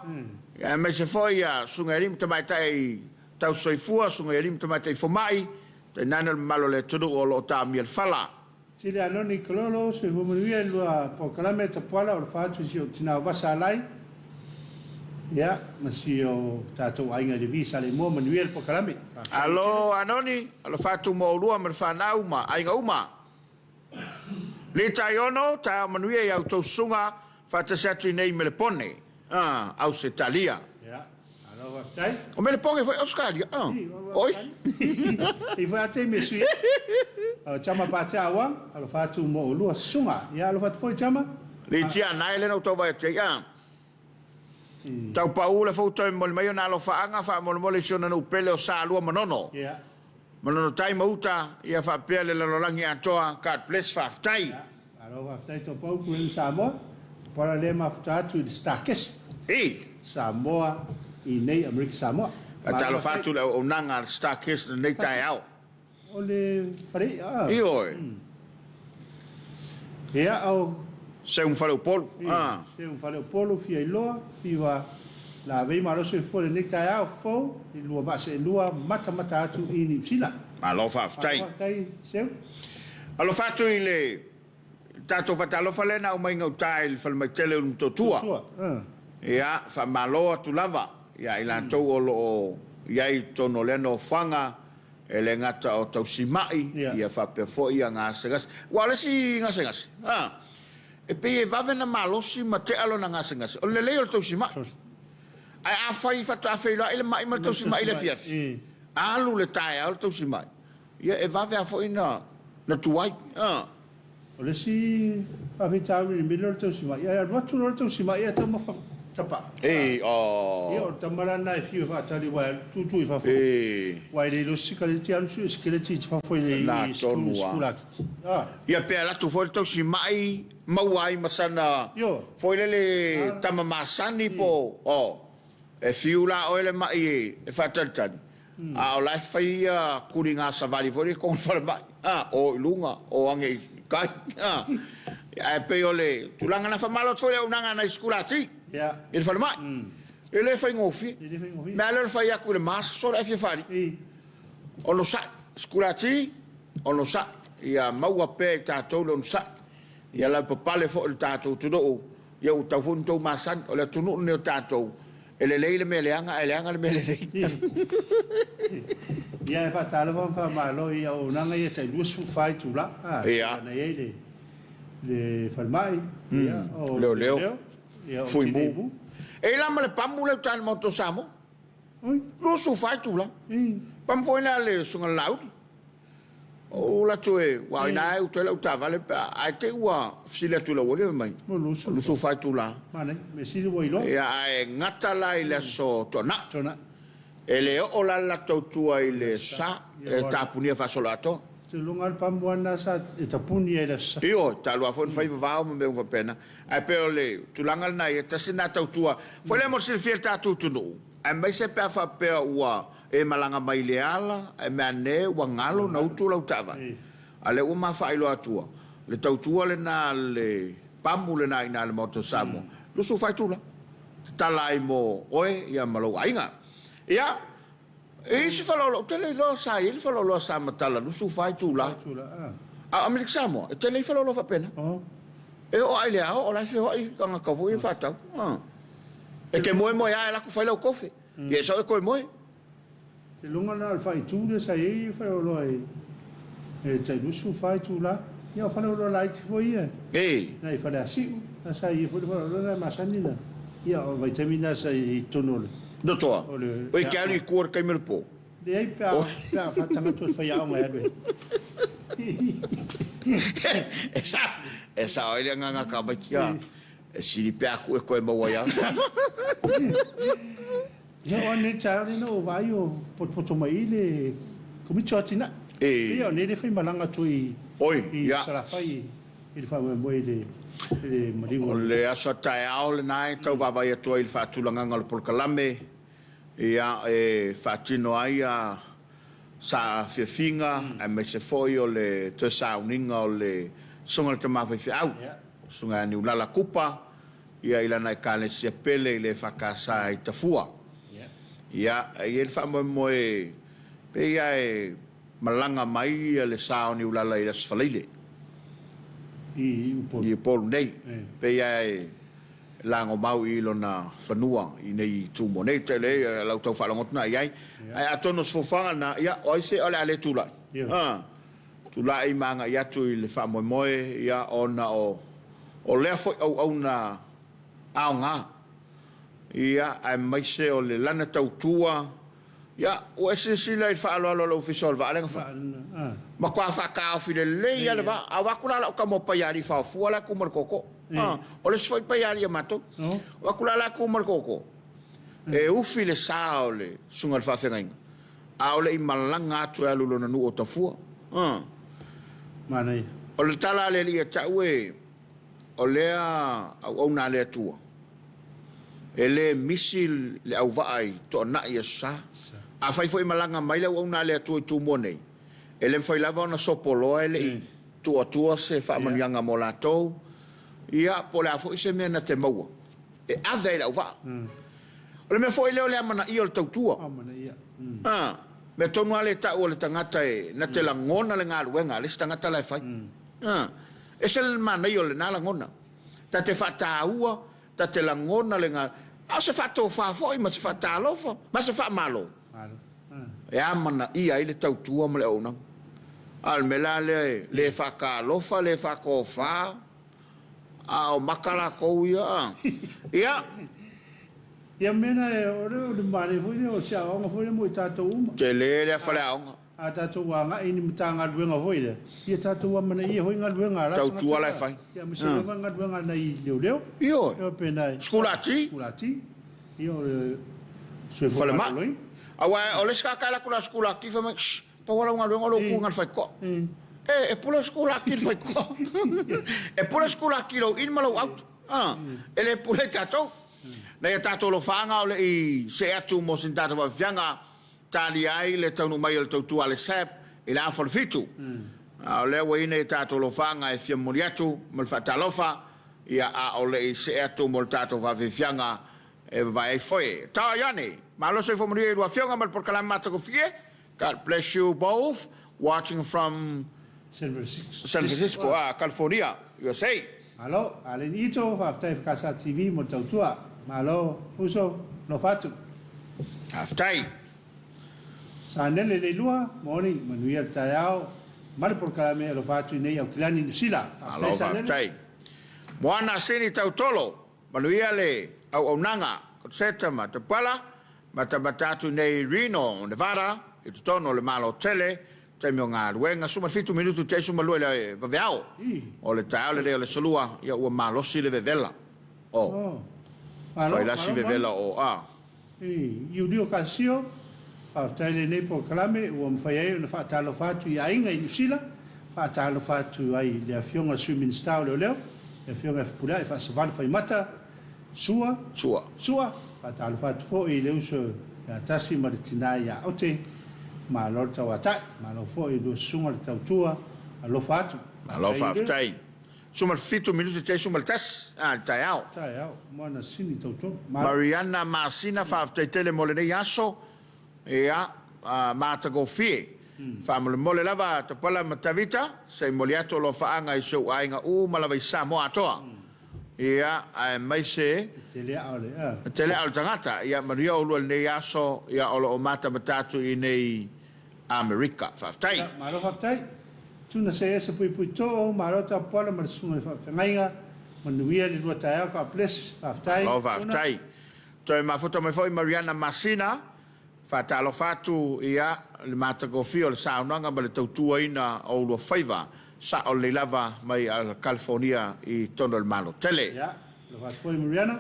ia aemaise foi ia Susuga i Alii ma Tamaitai Tausisoifua, Susuga i Alii ma Tamaitai Fomai, tainane o le mamalu o le atunuu o lo o taamia le fala. Tele Anoni Kalolo, Soifua manuia i lua polokalame Tapuala o le fa atu i si ou tina o Vasalai ia ma si o tatou aiga i le vi Saleimoa manuia le polokalame. Faafetai Alo tele. Anoni, alofa atu mo oulua ma le fanau ma aiga uma. Lita Iono, taeao manuia i a outou susuga, faatasi atu i nei i Melepone, Ausetalia. Ia, malo faafetai. O Melepone foi Ausetalia, oi. I foi a taimi e sui ai. Chama Patea Awang, alofa atu mo oulua susuga. Ia, alofa atu foi Chama. Litia nae lea na outou vaai atu ai, Tau pau le fou toe momoli mai ona alofaaga faamolemole i si ona nuu pele o Salua Manono. Ia. Manono tai ma uta, ia faapea le lalolagi atoa. God bless faafetai. Ia, malo faafetai Topau Kulen Samoa. Tupala lea mafuta atu i le Starkest. I. Samoa i nei Amerika Samoa. Malo Faatalofa faafetai. atu i le auaunaga a le Starkest i lenei taeao. O le fale a. Ioe. Ia o. Seu ma Faleupolu. A. Seu ma Faleupolu fia iloa fiva lavei malo soifua lenei taeao fou i lua vaa seelua matamata atu i Niu Sila. Malo faafetai. Malo faafetai Seu. Alofa atu i le tatou faatalofa lea na aumai gauta i le falemaitele o Motootua. Ia, faamalo atu lava ia i latou o lo o i ai i totonu o lea nofoaga E le gata o tausimai, ia faapea foi ia gasegase. Aua o le isi gasegase, a, e pei e vave ona malosi ma tea lona gasegase. O le lelei o le tausimai. Ae afai faatoa feiloai le mai ma le tausimai i le afiafi, alu le taeao le tausimai, ia e vave lava foi ona tuai. A. O le isi faafitauli i le mea lea o le tausimai, ae alu atu loa le tausimai ae taumafa tapaa. Ei, oh. Ia, o le tama la lena e fiu e faatali aua e tutu i fafo. Ei. Aua e le iloa se sikaleti, alu sue sikaleti i fafo i le Na tonu a. sikulakiti. Ah. Ia pe alu atu foi le tausimai maua ai ma sana Io. foi lele tama masani po o. E fiu la oe le mai e faatalitali, a o la e fai ia kuliga savali foi lea i totonu o le falemai, a, o i luga, o age i tai, a. Ae pei o le tulaga lena, faamalo atu foi i le auaunaga a nai sikulati i le falemai. E le faigofie. Mea lea o le fai atu i le mask solo ae fia faalii. Onosai, sikulati, onosai, ia maua pea i tatou le onosai. Ia laupapale foi le tatou atunuu, ia ua tatau foi ona outou masani. O le atunuu lenei o tatou, e lelei le mea leaga ae leaga le mea lelei. Ia e faatalofa ma faamalo i auaunaga ia tai 24 itula Ia. na i ai le le falemai, ia o Leoleo, leoleo, ia o Fuimu. Tineimu. E i la ma le pamu lea i uta i le Maota o Samoa. Oi. 24 itula. Pamu foi la le Susuga i le Laauli. Ou alu atu e, aua o ina e utu ai lau taavale pe a, ae te i ua fesili atu i lau alii fai mai, Mo lusu. 24 itula. Manaia, mea sili ua iloa. Ia ae gata la i le aso Toanai. Toanai. E le oo la le latou tua i le sa, e tapunia faasoloatoa. Te luga le pamu ana sa e tapuni ai i le aso sa. Ioe, talu lava foi ona fai vavao ma mea uma faapena. Ae pei o le tulaga lena ia, tasi lena tautua. Foi lea mo le silafia e le tatou atunuu, aemaise pe a faapea ua e malaga mai i le ala, ae mea ane ua galo na utu lau taavale. A lea ua ma faailoa atua, le tautua lena a le pamu lena i ina i le Maota o Samoa, 24 itula, tatala ai mo oe ia ma lou aiga. Ia, e isi faleoloa, ou te le iloa sa i ai le faleoloa sa matala 24 itula. A o Amerika Samoa, e tele ai faleoloa faapena. E oo lava i le ao o la e feoai tagata foi ia faatau. E te moemoe lava e alu atu fai lau kofe, ia e sau e toe moe. Te luga lena o le faaitu lea sa i ai faleoloa e tai 24 itula. Ia o faleoloa laiti foi ia. Nai Faleasiu, la sa i ai foi le faleoloa lena e masani na. Ia o le vaitaimi lena sa i totonu o le. Notoa, oi ke alu i tua i le taimi o le po. Leai pe a pe a faataga atu e le faiaoga e alu ai. E sao, e sao ai le agaga tamaiti a, e sili pe a tuu e toe maua ai a. Ia o anei taeao nei na ou vaai o potopoto mai i le Komiti o Atinae. Pei o nei le faimalaga atu i i Salafai i le faamoemoe i le i le maliu o le aso a taeao lena e tau vaavaai atu ai i le faatulagaga o le polokalame ia e faatino ai a saafiafiga aemaise foi o le toe sauniga o le Susuga i le Tama Faifeau, Susuga ia Niulala Kupa ia i lana Ekalesia pele i le EFKS i Tafua. Ia, e i ai le faamoemoe pei lava e malaga mai le sa o Niulala i le Aso Faraile i Upolu nei. Pei lava e lagomau i lona fanua i nei i Tumua nei. Tele lau tau faalogo atu na i ai. Ae atonu o se fuafuaga lena, ia, o ai se o le a le tulai? Tulai ma agai atu i le faamoemoe, ia, ona o, o lea foi auauna aoga, ia, aemaise o le lana tautua, ia, ua e silasila i le faaaloalo a le Ofisa o le Vaa lea na fai? Matua faataofi lelei lava le vaa. A o atu la lau tama o Paialii Faofua la e tu ma le tootoo. O le isi foi Paialii a matou. O atu la la e tu ma le tootoo, e ufi le sa o le susuga i le faafeagaiga. A o le i malaga atu e alu i lona nuu o Tafua. Manaia. O le tala a le Alii ia te au e, o lea auauna a le Atua, e le misi le auvaa i toanai i Aso Sa. Afai foi e malaga mai le auauna a le Atua i Tumua nei, e le mafai lava ona sopoloa e le i tuu atua se faamanuiaga mo latou, ia, po o le a foi se mea na te maua. e ave ai le auvaa. O le mea foi lea o le amanaia o le tautua. A, mea tonu lava lea e tau o le tagata e na te lagona le galuega a le isi tagata la e fai. A, ese le manaia o lena lagona. Ta te faataua, ta te lagona le galuega. A o se faatofa foi ma se faatalofa ma se faamalo e amanaia ai le tautua ma le auaunaga. A o le mea la lea e le faatalofa, le faatofa, A o maka lakou ia a. Ia. Ia mea na e o le o le manaia foi lea o se aoaoga foi lea mo i tatou uma. Tele lea faleaoga. A tatou agai i ni Matagaluega foi lea, ia tatou amanaia foi galuega a la tagata. Tautua la e fai. Ia aemaise lava galuega a nai leoleo. Ioe. Ia pena e. Sikulati. Sikulati. Ia o le soifua maloloina. Aua o le isi tagata e alu atu la sikulati fai mai, shh. Pau lava lau galuega o lou tu i le faitotoa. E, e pule sikulaki i le faitotoa. E pule sikulaki i lou in ma lou out. E le pule i tatou. Na ia tatou alofaaga o le i see atu mo sina tatou faafiafiaga, talia ai le taunuu mai o le tautua a le SABB i le afa o le fitu. A o lea ua i nei tatou alofaaga e fia momoli atu ma le faatalofa, ia, a o le i see atu mo le tatou faafiafiaga e vavae ai foi. Tao Iane! Malo soifua manuia i lua afioga ma le polokalame matagofie. God bless you both watching from San Francisco, San Francisco ah, California, USA. Malo, Allen Ito, faafetai Fkasa TV mo le tautua. Malo, uso, alofa atu. Faafetai. Sanele Leilua, morning, manuia le taeao ma le polokalame alofa atu i nei Aukilani Niu Sila. Malo, Faafetai Sanele. faafetai. Moana Sini Tautolo, Manuia le auaunaga, Koseta ma Tapala, matamata atu nei i Reno, Nevada, i totonu o le Malo Tele, taimi o galuega, 17 minutu te 12 i le vaveao o le taeao lenei o le Aso Lua, ia ua malosi le vevela o Failasi vevela o a. Iulio Kasio, Faafetai lenei polokalame ua mafai ai ona faatalofa atu i aiga i Niu Sila, faatalofa atu ai i le Afioga i le Sui Minisita o Leoleo, le Afioga ia Fepuleai Faasavalu Faimata, Sua, Sua. Sua, faatalofa atu foi i le uso ia Tasi ma le tina ia Aute, malo le tauatai, malo foi i lua susuga le tautua, alofa atu. Malo faafetai. 17 minute te 11 a le taeao. Taeao, moana sini tautoga. Malo. Mariana Masina, faafetai tele mo lenei aso, ia, matagofie. Faamolemole lava Tapuala ma Tavita, se i momoli atu o alofaaga i si ou aiga uma lava i Samoa atoa. Ia, aemaise. Tele aa o le. Tele aa o le tagata. Ia, manuia oulua i lenei aso, ia, o lo o matamata atu i inei Amerika. Faafetai. Ia, malo faafetai. Tuna se ese puipui too, malo Tapuala ma le susuga i le faafeagaiga. Manuia le lua taeao, God bless. Faafetai. Malo Tuna. Faafetai. Toe mafuta mai foi Mariana Masina, faatalofa atu ia le matagofie o le saunoaga ma le tautuaina o ulua faiva, sao lelei lava mai California i totonu o le Malo tele. Ia, alofa atu foi Mariana.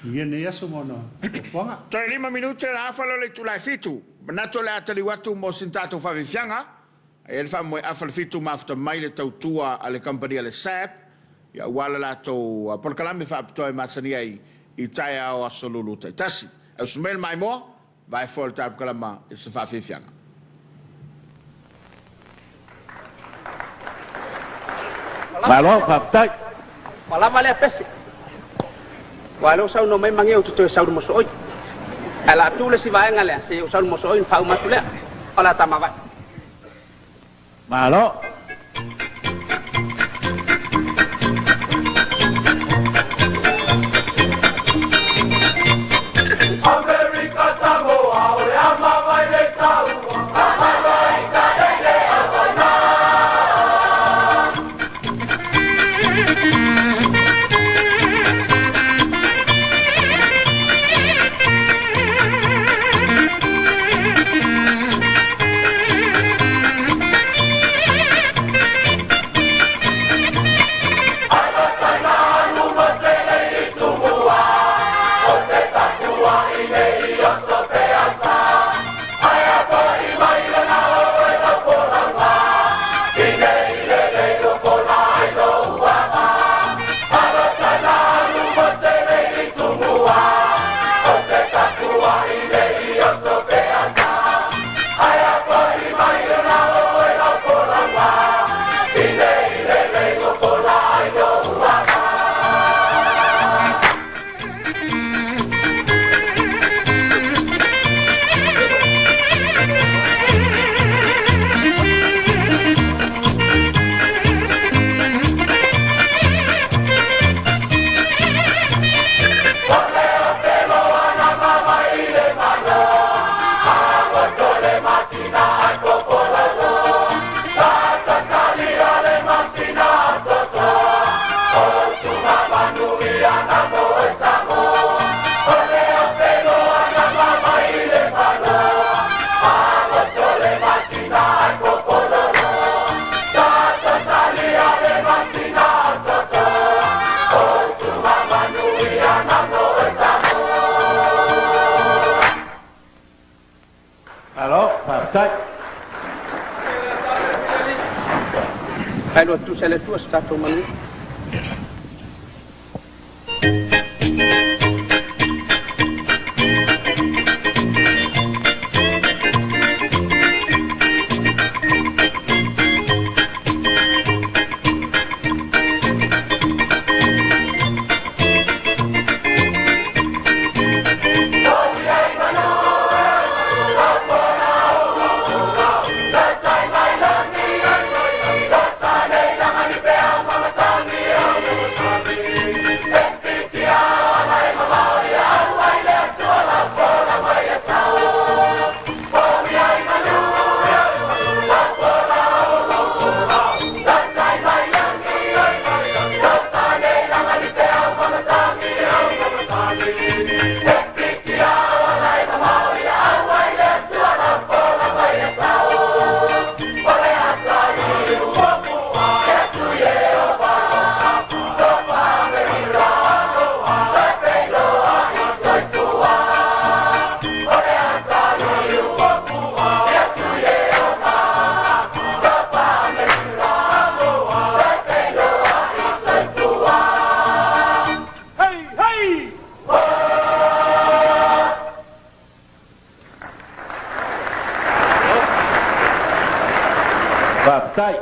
Manuia lenei aso ma ona foafoaga. Toe 5 minute ona afa lea o le itula e 7. Manatu o le a taliu atu mo sina tatou faafiafiaga. E i ai le faamoemoe afa le 7 mafuta mai le tautua a le kamupani a le SAB ia aua le latou polokalame faapitoa e masani ai i taeao aso lulu taitasi. Ausi mai le maimoa, vae foe o le tapukalama i se faafiafiaga. Malo, faafetai. Ua lava lea pese. Aua o lea ua saunoa mai Mageo ou te toe sau i le mosooi. Ae o le a tuu le isi vaega lea seia ou sau i le mosooi ona faauma atu lea. O le a tamavae. Malo. Amerika Samoa o le ama mai le taua Tamaitai ka leile awana. Malo, faafetai. Faailoa tusa e le Atua se tatou manuia. Faafetai.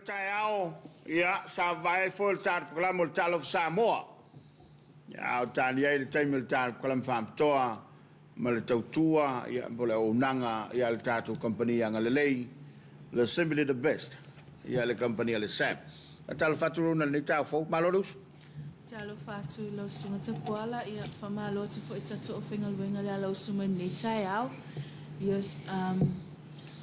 taeao, ia, sa vavae ai foi le tatou polokalame o le Talofa Samoa. Ia, a o tali ai le taimi o le tatou polokalame faapitoa ma le tautua, ia, po o le auaunaga, ia, a le tatou kamupani agalelei, le Simply the Best, ia, le kamupani a le SAB. Faatalofa atu Rona i lenei taeao fou. Malo le uso. Talofa atu i lau Susuga Tapuala, ia faamalo atu foi i tatou aufaigaluega i le ala usu mai lenei taeao. Ia, um,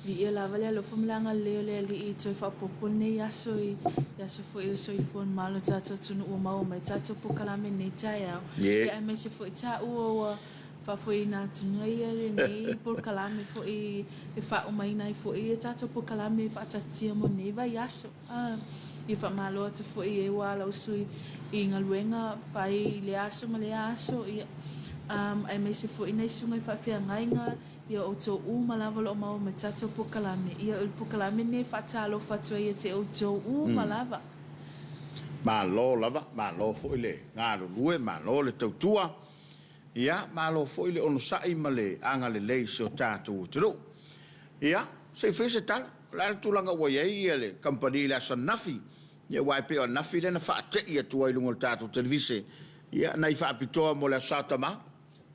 viia lava le alofa ma le agalelei o le Alii i toe faaopoopo lenei aso i le aso foi o le soifua malo o tatou atunuu ua maua mai tatou polokalame i lenei taeao. Yeah. Ia aemaise foi taua ua faafoeina atu nei lenei polokalame foi e faaumaina ai foi ia tatou polokalame e faataatitia mo lenei vaiaso. Ia faamalo atu foi i e ua ala usu i galuega fai i lea aso ma lea aso, ia, aemaise foi nai susuga i faafeagaiga, ia outou uma lava o lo o maua mai tatou polokalame. Ia, o le polokalame lenei e faatalofa atu ai ia te outou uma lava. Malo lava, malo foi le galulue, malo le tautua, ia, malo foi le onosai ma le agalelei i si o tatou atunuu. Ia, se i fai se tala, o le a le tulaga ua i ai le kamupani i le aso ananafi? Ia, aua e pei o ananafi lea na faatei atu ai i luga o le tatou televise, ia, nai faapitoa mo le Aso Sa o Tama.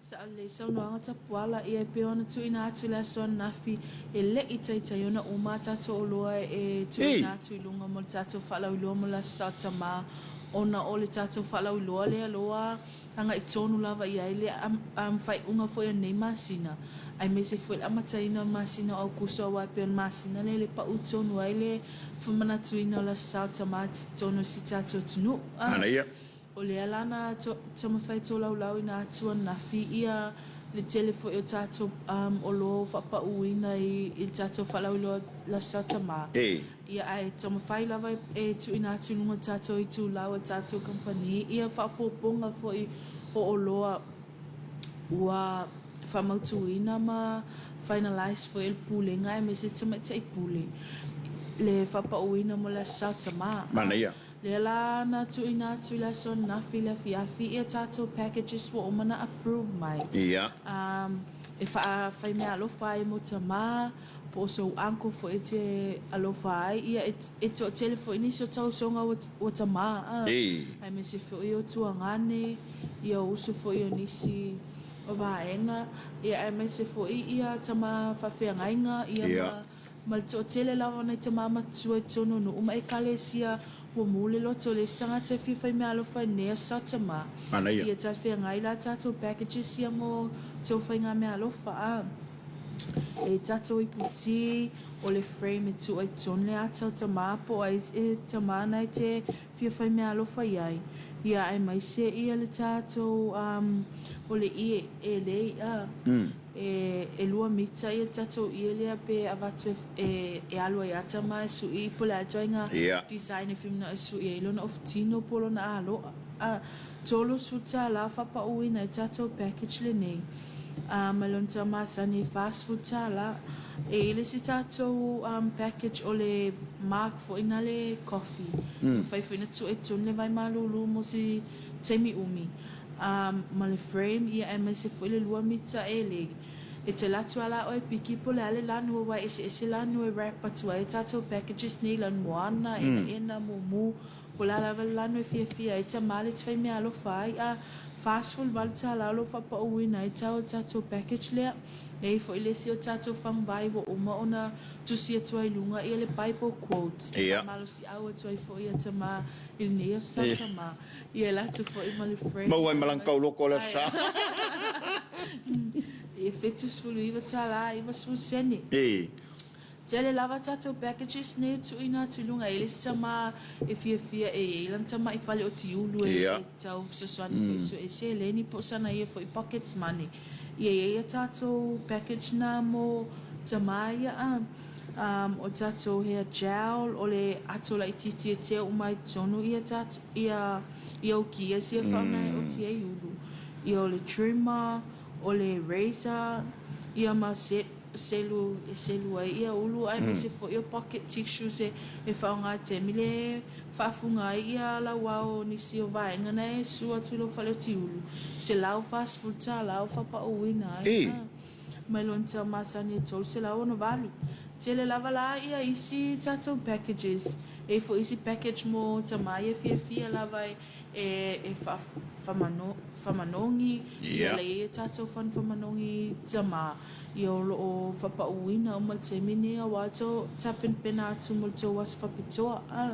Sao lelei saunoaga Tapuala, ia e pei ona tuuina atu i le aso ananafi, e le i taitai ona uma a tatou oloa e tuuina atu i luga mo le tatou faalauiloa mo le Aso Sa o Tama, ona o le tatou faalauiloa lea loa agai tonu lava i ai le faaiuga foi o lenei masina, aemaise foi le amataina o le masina o Aokuso aua e pei o le masina lea le pau tonu ai le famanatuina o le Aso Sa o Tama i totonu o si tatou atunuu. Manaia. O lea la na taumafai tolaulauina atu ananafi ia le tele foi o tatou oloa ua faapauina i le tatou faalauiloa le Aso Sa Tama. Ia ae taumafai lava e tuuina atu i luga o tatou itulau a tatou kamupani ia faaopoopoga foi o oloa ua faamautuina ma finalize foi e le Pulega aemaise tamaitai pule le faapauina mo le Aso Sa Tama. Manaia. Lea la na tuuina atu i le aso ananafi i le afiafi ia tatou packages ua uma na approve mai. Ia. Um, e fai meaalofa ai mo tama, po o sou uncle foi e te alofa ai, ia e, e toatele foi nisi o tausoga ua, ua tama, a. Ei. Aemaise foi o tuagane, ia o uso foi o nisi o vaega, ia aemaise foi ia tama faafeagaiga, ia Ia. ma Ma le toatele lava o nai tama matua i totonu o nuu ma ekalesia ua mu le loto o le isi tagata e fia fai meaalofa i lenei aso tama. Manaia. Ia talafeagai la tatou packages ia mo tou faiga meaalofa a. E tatou ipu ti o le frame e tuu ai totonu le ata o tama po o ai e tama na e te fia fai meaalofa i ai. Ia aemaise ia le tatou um o le ie e lei a. E lua mita ia tatou ie lea pe avatu e e alu ai ata ma e suʻi po o le a ituaiga design e fia e suʻi ai lona ofutino po o lona aloa. A $30 faapauina ai tatou package lenei. A ma lona tau masani e $40. E i ai le isi tatou package o le mug foi na le coffee. Mafai foi ona tuu ai i totonu le vai malulu mo se taimi umi. A ma le frame ia aemaise foi le lua mita e le e te alu atu a la oe piki po o le a le lanu aua e eseese lanu e wrap atu ai tatou packages nei lanu moana, enaena, mumu, po o le a lava le lanu e fiafia ai tama le te fai meaalofa ai a $48 o lo o faapauina ai tau o le tatou package lea. E i ai foi le isi o tatou faguvai ua uma ona tusi atu ai i luga ia le Bible quote e faamalosiau atu ai foi ia tama i lenei aso sa tama. Ia e atu foi ma le friend. Maua ai ma lana tauloko o le aso sa. Ia $79 90 sene. Tele lava tatou packages nei e tuuina atu i luga. E i ai le isi tama e fiafia e i ai lana tama i fale o Tiulu e tau fesoasoani foi i sue seleni po o sana ia foi pockets money. Ia e i ai a tatou package na mo tama ia a. O tatou hair gel, o le ato laitiiti e tea uma ai totonu ia tatou, ia, ia ukia sia faaaoga e oti ai ulu. Ia o le trimmer, o le razor, ia ma set selu e selu ai ia ulu aemaise foi o pocket tissues e faaaoga e taimi le faafuga ai ia lauao o nisi o vaega na e sua atu i lou fale o tiulu, $140 o faapauina ai. mai lona tau masani e 368. Tele lava la ia isi tatou packages. E i ai foi isi package mo tama ia fiafia lava e e faamanogi, ia la i ai a tatou fund faamanogi tama, ia o lo o faapauina uma le taimi lenei aua tou tapenapena atu mo le tou aso faapitoa. A.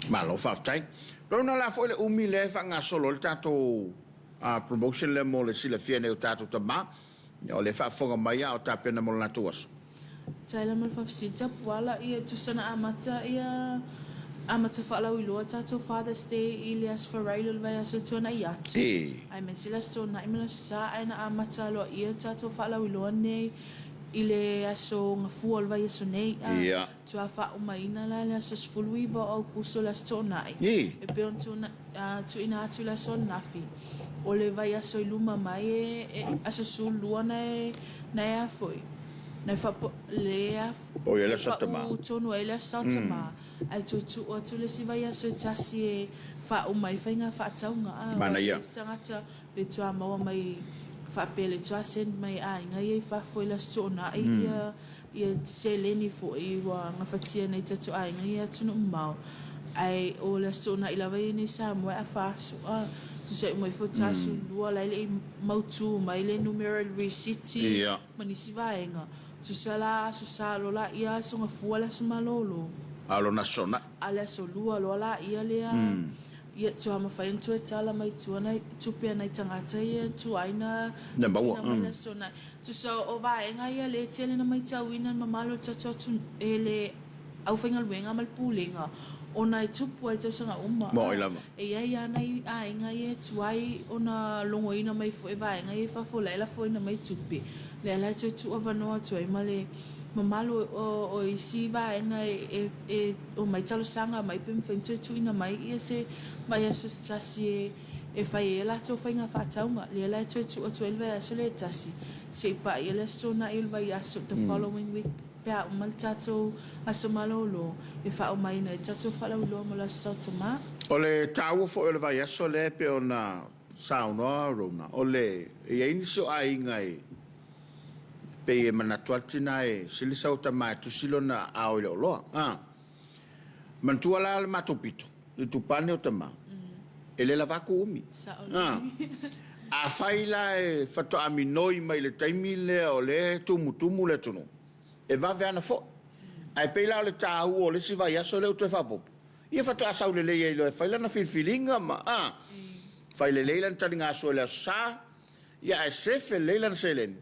Malo faafetai. Lona la foi le umi lea e faagasolo ai le tatou promotion lea mo le silafia nei o tatou tama. Ia o lea e faafofoga mai a o tapena mo le latou aso. Taila ma le faafesili tapuala ia tusa na amata ia amata faalauiloa tatou Father's Day i le Aso Faraile o le vaiaso e tuanai atu aemaise le Aso Toonai ma le Aso Sa ae na amata aloaia tatou faalauiloa nei i le Aso Gafua o le vaiaso nei a tua faaumaina la le aso 19 o Aukuso le Aso Toonai e pei ona tuuina atu le aso ananafi, o le vaiaso i luma mai e aso 12 na e na e a foi, na e faapo le a Pau i ai le aso tama. paʻu tonu ai le aso tama, ae toe tuu atu le isi vaiaso e tasi e faauma ai faiga faatauga a, aua Manaia. e se tagata pe toa maua mai faapea le toa send mai aiga ia i fafo i le aso toonai ia Ia seleni foi ua gafatia nei tatou aiga i atunuu mamao, ae o le Aso Toonai lava ia nei Samoa e afa aso a tusa uma ifo tasu lua la e le i mautu mai le numera i le risiti ma nisi vaega. Tusa la Aso Sa loa laia Aso Gafua le Aso Malolo. A o lona Aso Toonai. A le Aso Lua loa laia lea ia tua mafai ona toe tala mai tua nai tupe a nai tagata ia tuai na tuuina mai le Aso Toonai. Tusa o vaega ia le tele na maitauina le mamalu o le tatou atunuu e le aufaigaluega ma le Pulega ona e tupu ai tausaga uma. Maoi lava. E i ai lava nai aiga ia e tuai ona logoina mai foi e vaega ia i fafo la e lafoina mai tupe, lea la e toe tuuavanoa atu ai ma le mamalu o isi vaega e omai talosaga mai pe mafai ona toe tuuina mai ia se vaiaso se tasi e E fai ai a latou faiga faatauga, lea la e toe tuu atu ai le vaiaso lea e tasi, se i paia le Aso Toonai o le vaiaso, the following week, pe a uma le tatou aso malolo, e faaomaina ai tatou faalauiloa mo le Aso Saotamā. O le taua foi o le vaiaso lea e pei ona saunoa Rona, o le, e i ai nisi o aiga e pei e manatu lava le tina e sili sau tama e tusi lona ao i le oloa. A. Manatua la le matou pito, le tupane o tama, e le lava aku umi. Afai la e faatoa minoi mai le taimi lea o lea e tumutumu le atunuu, e vave ana foi. Ae pei la o le taua o le isi vaiaso lea ua toe faaopoopo, ia faatoa sau lelei ai loa e fai lana filifiliga ma, a, fai lelei lana taligasua i le Aso Sa, Ia ae sefe lelei lana seleni,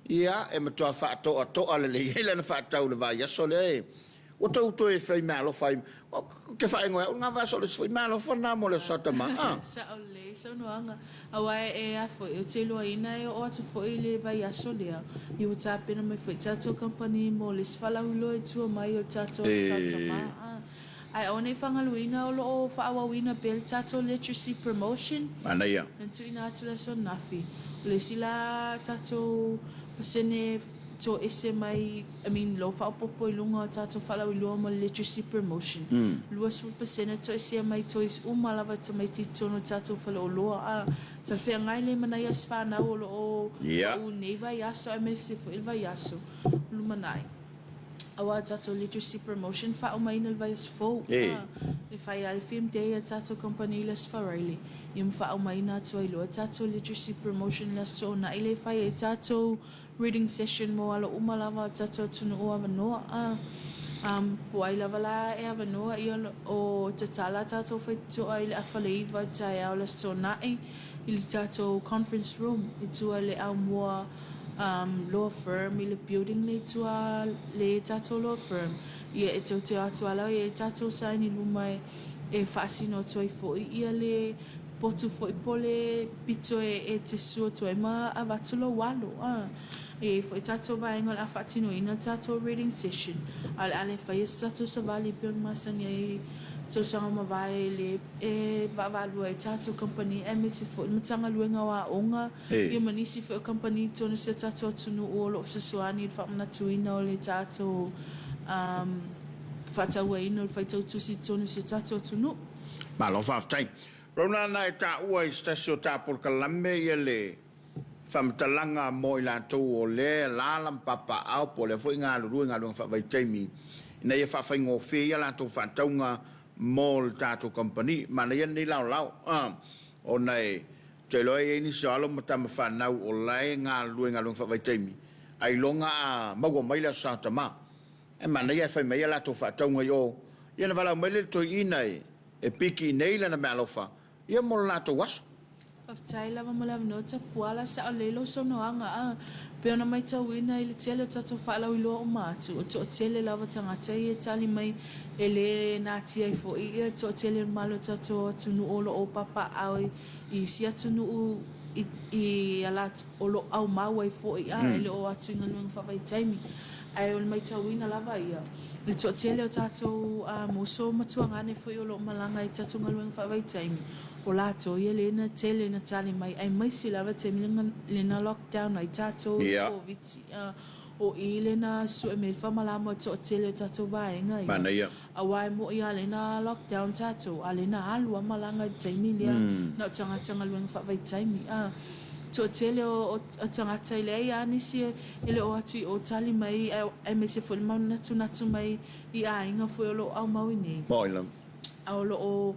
ia e matua faatoatoa lelei ai lana faatau i le vaiaso lea e ua tou toe fai meaalofa ai. Ou te faaigoa e au lena vaiaso o le isi foi meaalofa lena mo le Aso Satama. A. Sao lelei saunoaga. Aua e a foi, ou te iloaina e oo atu foi i le vaiaso lea, ia ua tapena mai foi tatou kamupani mo le isi faalauiloa i tua mai o le tatou Aso Satama. A. Ae aua ne i fagaloina o lo o faaauauina pea le tatou literacy promotion. Manaia. Na tuuina atu le aso ananafi. O le isi la tatou pasene toese mai, I mean lo faaopoopo i luga o tatou faalauiloa mo le literacy promotion. 20% toesea mai toys uma lava i tamaiti i totonu o tatou faleoloa. A talafeagai le manaia o se fanau o lo o pau nei vaiaso aemaise foi le vaiaso lumanai. Aua tatou literacy promotion faaaumaina le vaiaso fou a e fai ai le film day a tatou company i le Aso Faraile ia ma faaaumaina atu ai loa tatou literacy promotion i le Aso Toonai le fai ai tatou reading session mo alo uma lava o tatou atunuu avanoa a po ai lava la e avanoa ia o tatala tatou faitotoa i le afa le iva i taeao le Aso Toonai i le tatou conference room i tua i le Aumua law firm i le building le i tua le tatou law firm ia e teuteu atu ala ia i tatou sign i luma e e faasino atu ai foi ia le potu foi po le pito e e te susu atu ai ma avatu lou alo a e iai foi tatou vaega o le a faatinoina le tatou reading session a o le a le faia se tatou savali pei ona masani ai tausaga mavae le e vaavaalua ai tatou kamupani aemaise foi le Matagaluega o Aoga ia ma nisi foi o kamupani i totonu o si o tatou atunuu o lo o fesoasoani i le faamanatuina o le tatou faatauaina o le faitau tusi i totonu o si o tatou atunuu. Malo faafetai. Rona na e taua i se tasi o ta polokalame ia le. faamatalaga mo i latou o lea e alaala ma papaaao po o lea foi e galulue i galuega faavaitaimi ina ia faafaigofie ai a latou faatauga mo le tatou kamupani. Manaia lenei laolao ona e ou te iloa e i ai nisi o alo ma tama fanau o la e galulue i galuega faavaitaimi ailoga a maua mai le Aso Sa Tama. Ae manaia ae fai mai a latou faatauga i o, ia ona valaau mai lea i le toeaina e piki i nei lana meaalofa ia mo le latou aso. Faafetai lava mo le avanoa Tapuala, sao lelei lou saunoaga a pei ona maitauina i le tele o tatou faalauiloa uma atu, o toatele lava tagata ia e tali mai e le natia ai foi ia toatele o le mamalu o tatou atunuu o lo o papaaao i isi atunuu i i a latou o lo o aumau ai foi a e le o atu i galuega faavaitaimi. Ae o le maitauina lava ia, i le toatele o tatou uso ma tuagane foi o lo o malaga i tatou galuega faavaitaimi, o latou ia lea na tele na tali mai aemaise lava taimi lea na lockdown ai tatou i le Koviti. O i lea na sue mai ai le faamalama o le toatele o tatou vaega ia. Aua e moʻi a lea na lockdown tatou, a lea na alu a malaga i le taimi lea na o tagata galuega faavaitaimi. Toatele o tagata e leai a nisi e le o atu i o tali mai aemaise foi le manatunatu mai i aiga foi o lo o aumau i nei. A o lo o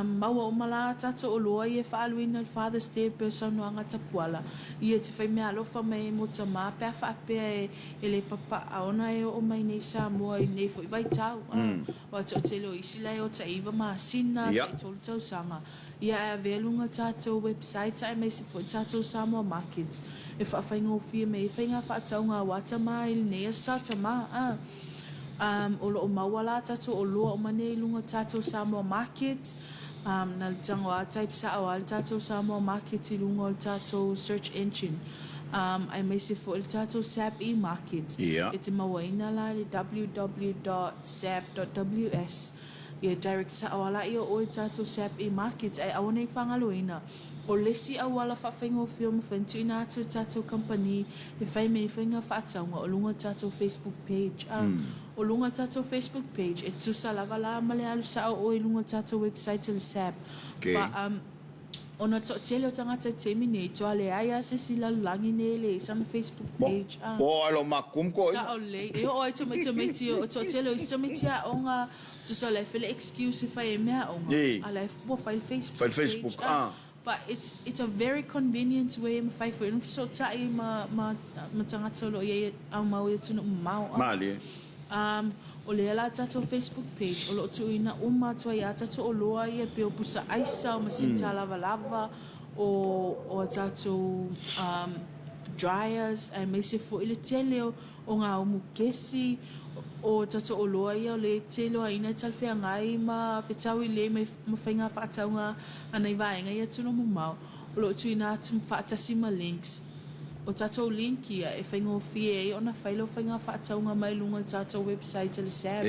maua uma la tatou oloa ia e faaaluina i le Father's Day e pei o saunoaga tapuala ia e te fai meaalofa mai ai mo tama pe a faapea e le papa'a ona e oo mai nei i Samoa i lenei foi vaitau. Aua toatele o isi la e o tai iva masina, tai tolu tausaga ia ae avea luga tatou website aemaise foi tatou Samoa Markets e faafaigofie mai ai faiga faatauga aua tama i lenei aso sa tama. O lo o maua la tatou oloa uma nei i luga o tatou Samoa Market. Na le tago a type sao lava le tatou Samoa Market i luga o le tatou search engine. Aemaise foi le tatou SAP e-market. E te mauaina la i le www dot sap dot ws. Ia direct sao lava laia o oe i tatou SAP e-market ae aua ne i fagaloina. O le isi auala faafaigofie ua mafai ona tuuina atu e tatou kamupani e fai mai ai faiga faatauga o luga o tatou Facebook page. A o luga o tatou Facebook page e tusa lava la ma le alu sao oe i luga o tatou website o le SAP. But ona toatele o tagata i taimi nei toa leai a se isi lalolagi nei e leai sana Facebook page. A Ua oo ai lo makumu ko sao lelei e oo ai tamaiti o toatele o isi tamaiti aoga Tusa o la e fai le excuse e fai ai mea aoga, a la e ua fai le Facebook Fai le Facebook, page, ah. But it's it's a very convenient way e mafai foi ona fesootai ma ma ma tagata o lo o i ai aumau i atunuu mamao, ah. Malie. Um, o lea la tatou Facebook page o lo o tuuina uma atu ai a tatou oloa ia pei o pusa aisa, o masini tālavalava, o o a tatou um dryers aemaise foi le tele o O ngā umu kesi, o tatou oloa ia o le teiloaina e talafeagai ma fetau i le ma faiga faatauga a nai vaega ia tino mamao, o lo o tuuina atu faatasi ma links. O tatou link ia e faigofie ai ona fai lau faiga faatauga mai luga o le tatou website a le SAB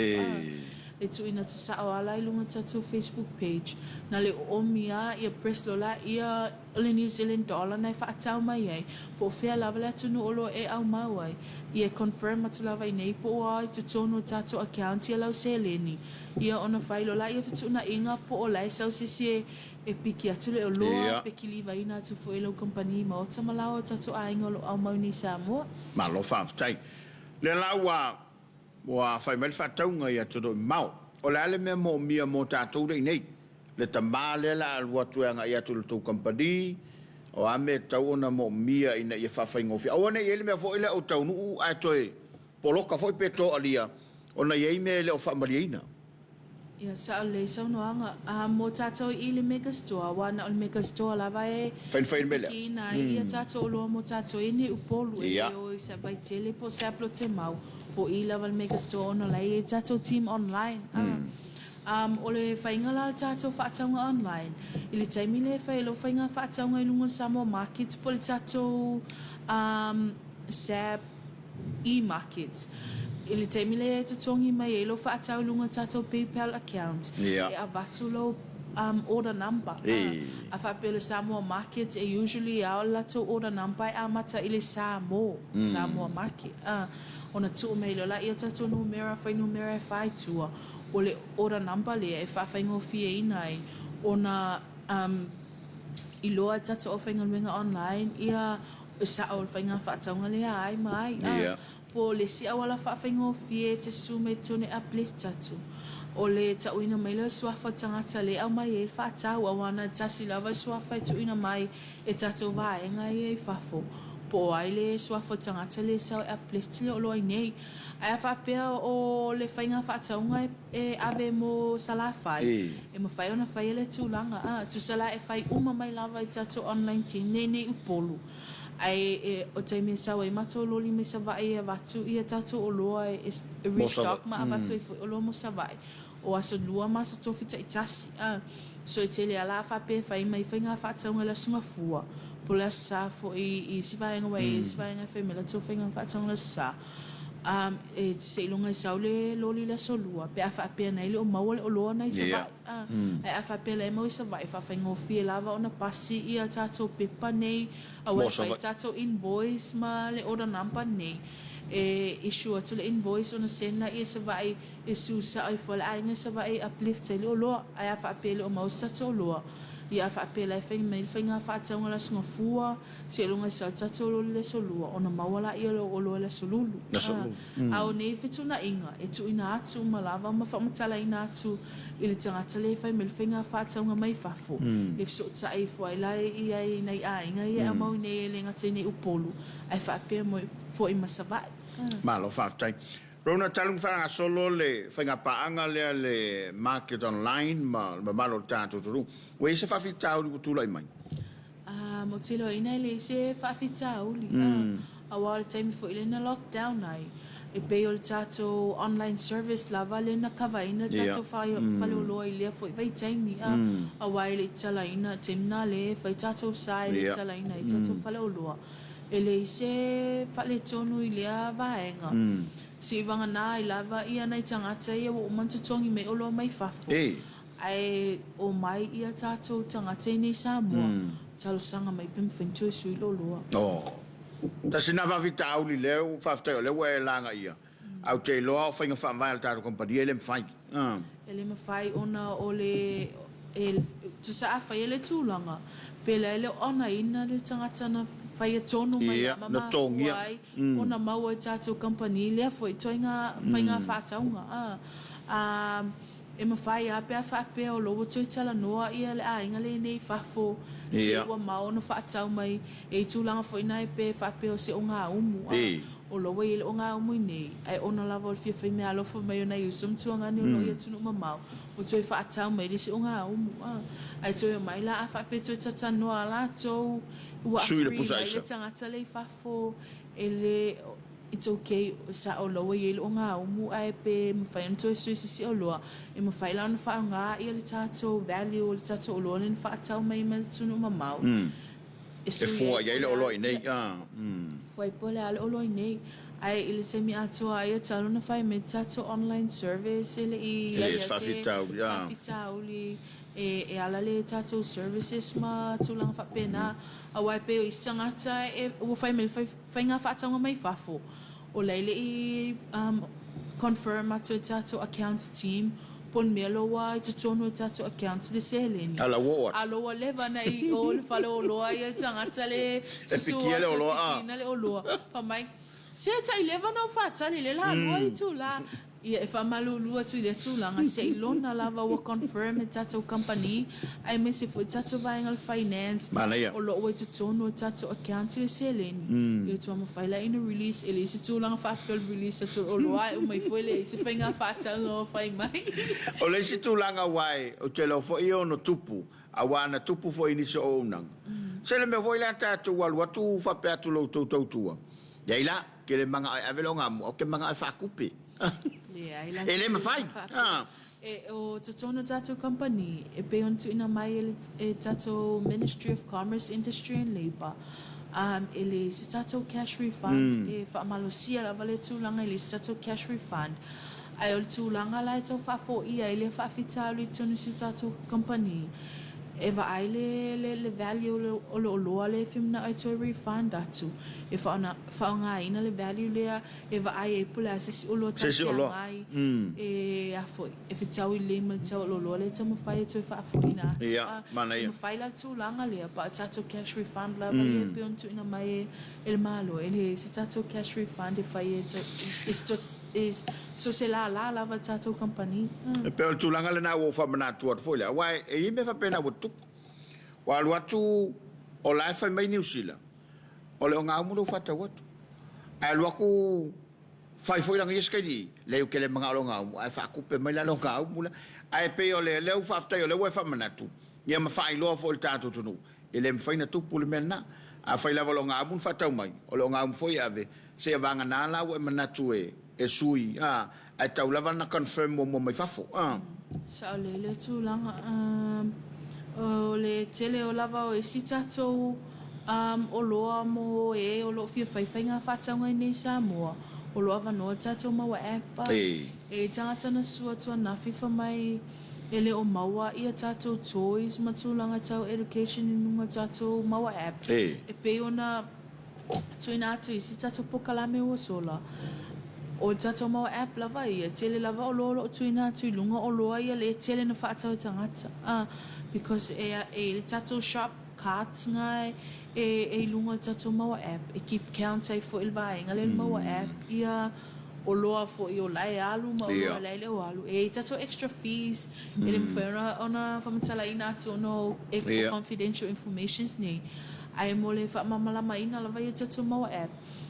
e tuuina atu sao ala i luga o le tatou Facebook page. Na le oomi a ia press lola ia O le New Zealand dollar na e faatau mai ai, po o fea lava le atunuu o lo o e aumau ai, ia e confirm atu lava i nei po o a i totonu o tatou account ia lau seleni, ia ona fai loa laia fetuunaiga po o la e sau se isi e e piki atu le oloa, pe kilivaina atu foi e lau kamupani maota ma laoa o tatou aiga o lo o aumau nei i Samoa. Malo faafetai. Lea la ua Ua fai mai le faatauga i atunuu mamao. O le a le mea moomia mo tatou lea inei? Le tama lea la alu atu e agai atu i le tou kamupani, o a mea e tatau ona moomia ina ia faafaigofie? Aua ne i i ai le mea foi lea o taunuu ae toe poloka foi pe toalia ona i ai mea e le o faamalieina. Ia, sao lelei saunoaga. A mo tatou i le Mega Store, aua na o le Mega Store lava e Fainfain mea lea. pikiina ai ia tatou oloa mo tatou i ni Upolu e le o i se Vaitele po o se Aplotemau, o i lava le Mega Store ona la e i ai tatou team online. A, um, o le faiga la o le tatou faatauga online, i le taimi lea e fai ai lau faiga faatauga i luga o le Samoa Market po o le tatou, um, SAP, e-market. I le taimi lea e totogi mai ai lou faatau i luga o tatou PayPal account, e avatu lou order number. A faapea o le Samoa Market, e usually lava o le latou order number e amata i le Samo, Samoa Market. Ona tuu mai loa lea o tatou numera, fuainumera e fa i tua, o le order number lea e faafaigofieina ai ona iloa e tatou aufaigaluega online ia. Sao le faiga faatauga lea ai ma ai, a po o le isi auala faafaigofie e te susu mai totonu e uplift atu. O le tauina mai lea o le suafa o le tagata lea e aumai ai le faatau, aua na o le tasi lava le suafa e tuuina mai e tatou vaega ia i fafo, po o ai le suafa o le tagata lea e sau e uplift le oloa i nei. Ae a faapea o le faiga faatauga e ave mo Salafai, e mafai ona faia lea tulaga. A, tusa la e fai uma mai lava i tatou online team nei nei Upolu. Ae o taimi e sau ai matou loli mai Savaii e avatu ia tatou oloa e restock ma avatu ai foi oloa mo Savaii. O aso lua ma aso tofi taitasi. A, so e tele a la a faapea e fai mai faiga faatauga i le Aso Gafua, po o le Aso Sa foi i isi vaega aua e i ai isi vaega e fai mai latou faiga faatauga i le Aso Sa. A, e seiloga e sau le loli i le aso lua pe a faapea na e le o maua le oloa na i Savaii. A, ae a faapea la e maua i Savaii, e faafaigofie lava ona pasi ia tatou pepa nei, aua e fai tatou invoice ma le order number nei. E issue atu le invoice ona send laia i Savaii e susao ifo le aiga i Savaii e uplift ai le oloa. Ae a faapea e le o maua se tatou oloa, ia a faapea la e fai mai le faiga faatauga i le Aso Gafua, Seiloga e sau tatou loa i le aso lua, ona maua laia o lou oloa i le aso lulu. A o nei fetuunaiga, e tuuina atu uma lava ma faamatalaina atu i le tagata lea e fai mai le faiga faatauga mai fafo, e fesootai ifo ai la i ai nai aiga ia e aumau i nei e le gata i nei Upolu, ae faapea foi ma Savaii. Malo faafetai. Rona, talu ona faagasolo le faigapaaga lea le Market Online ma le mamalu o le tatou atunuu, ua i ai se faafitauli ua tulai mai? A, mo tiloina e leai se faafitauli, a, aua o le taimi foi lea na lockdown ai, e pei o le tatou online service lava lea na cover ina le tatou faleoloa i lea foi vaitaimi, a, aua e le i tatalaina, taimi na lea e fai tatou sa e le i tatalaina ai tatou faleoloa. E leai se faaletonu i lea vaega. Seivagana ai lava ia nai tagata ia ua uma ona totogi mai oloa mai fafo. Ae omai ia tatou tagata inei i Samoa, talosaga mai pe mafai ona toe sui le oloa. Oh. Tasi na faafitauli lea ua faafetai o lea ua e lagaia. Ae ou te iloa o faiga faavae a le tatou kamupani e le mafai. E le mafai ona o le e tusa a faia le tulaga pe la e le o onaina le tagata na faia tonu mai la ma mafua ai ona maua e tatou kamupani lea foi ituaiga faiga faatauga a. E mafai a pe a faapea o lo ua toe talanoa ia le aiga lenei i fafo, te ua mao ona faatau mai, e i tulaga foi na e pe faapea o se ogaumu, a o lo ua i ai le ogaumu i nei, ae ona lava o le fia fai meaalofa mai o nai uso ma tuagane o lo i atunuu mamao, ua toe faatau mai le isi ogaumu, a ae toe omai la a faapea toe tatanoa a latou, ua agree mai le tagata le i fafo, e le. It's ok, sao loa i ai le ogaumu ae pe mafai ona toe sui se isi oloa, e mafai la ona faaaoga ia le tatou value o le tatou oloa lea na faatau mai mai atunuu mamao e sui ai po o le a fua ai po o le a le oloa i nei. Ae i le taimi atoa ai e tatau ona fai mai le tatou online service e le i i ai lava se faafitauli e ala le tatou services ma tulaga faapena. Aua e pei o isi tagata ua fai mai le Faiga faatauga mai fafo, o la e le i confirm atu e tatou accounts team po o le mea loa i totonu o tatou accounts le seleni. A la ua oo atu. A lo ua leva na i o le fale oloa ia le tagata le susu atu e pikiina le oloa. Fai mai, se tai leva na ou faatali lea la lua itula. Ia, e faamalulu atu i lea tulaga, seilona lava ua confirm e tatou kamupani, aemaise foi tatou vaega o le finance, Manaia. o lo o ua i totonu o tatou accounts ia seleni, ia ua mafai la ina release, e leai se tulaga faapea o le release atu o le oloa ae uma ifo e leai se faiga faatauga o fai mai. O le isi tulaga aua ou te iloa foi e ono tupu, aua na tupu foi i nisi o auaunaga. Se le mea foi lea tatou alu atu faapea atu i lo outou tautua, Iai la, ke le manao e ave le ogaumu, au ke manao e faakupe. Leai la E se le mafai. tulaga faapea. E, o totonu o tatou kamupani, e pei ona tuuina mai e le e tatou Ministry of Commerce, Industry and Labour, um, e leai se tatou cash refund, e faamalosia lava le tulaga e leai se tatou cash refund. Ae o le tulaga la e tau faafoia ai lea faafitauli i totonu o si o tatou kamupani, E vaai le le le value o le o le oloa lea e fia manao e toe refund atu. E faaaoga faaaogaina le value lea e vaai ai po o le a se isi oloa Se isi oloa. talafeagai e a foi e fetaui lelei ma le tau o le oloa lea e taumafai e toe faafoiina atu. Ia, A e manaia. mafai la le tulaga lea but o tatou cash refund lava ia e pei ona tuuina mai e e le Malo e leai se tatou cash refund e fai e e se e so se lālā lava le tatou kamupani. E pei o le tulaga lena ua ou faamanatu atu foi lea, aua e i ai mea faapena ua tupu. Ua alu atu o la e fai mai Niu Sila, o le ogaumu lea ua faatau atu. Ae alu atu fai foi lana ia se kaini i i, leai ou te le manao i le ogaumu, ae faatupe mai la le ogaumu lea. Ae pei o le lea ua faafetai o lea ua e faamanatu, ia ma faailoa foi i le tatou atunuu, e le mafai ona tupu le mea lena. Afai lava o le ogaumu na faatau mai, o le ogaumu foi e ave, seia vagana la ua e manatu e e sui a, ae tau lava na confirm muamua mai fafo a. Saolele le tulaga o le tele o lava o isi tatou oloa mo e o lo o fia fai faiga faatauga i nei i Samoa, o lo o avanoa tatou maua app E. E tagata na sua atu anafi fa mai e le o maua ia tatou toys ma tulaga tau education i luga o tatou maua app E. e pei ona Tuuina atu i se tatou pokalame ua sola. O le tatou mau app lava ia, tele lava oloa o lo o tuuina atu i luga oloa ia le tele na faatau e tagata. Ah, because e, e i le tatou shop carts nga e, e i luga o le tatou mau app, e keep count ai foi le vaega lea i le mau app ia oloa foi o la e alu ma oloa la e le o alu. E i ai tatou extra fees e le mafai ona, ona faamatalaina atu ona o e, o confidential informations nei. Ae mo le faamalamalamaina lava ia tatou maua app,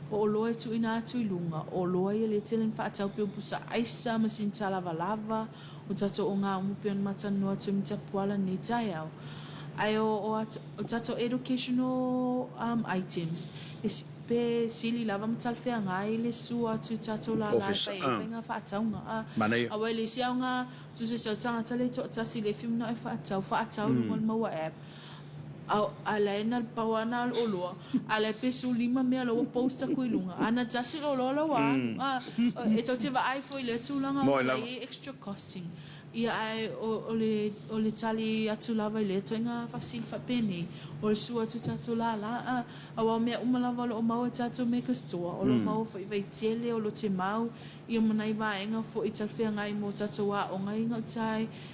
o oloa e tuuina atu i luga, o oloa ia le tele na faatau pei o pusa aisa, masini tālavalava, o tatou ogaumu pei ona matalanoa atu ai ma Tapuala nei taeao. Ae o, o, o tatou educational um, items, e, pe sili lava ma talafeagai le sua atu i tatou lala e fai ai faiga faatauga. A, aua e le isi aoga, tusa se tagata le toatasi le fia manao e faatau, faatau i luga o le maua app. A la e na pau a na oloa, a la e pe 15 mea la ua post aku i luga, a na tasi le oloa la ua alu. A, e tou te vaai foi i lea tulaga Moe la lava. i ai extra costing. Ia ae o, o le, o le tali atu lava i lea ituaiga faafesili faapenei, o le sua atu tatou lala, a, aua o mea uma lava o lo o maua e tatou mega store, o lo o maua foi i Vaitele, o Lotemau, ia ma nai vaega foi talafeagai mo tatou aoga i gauta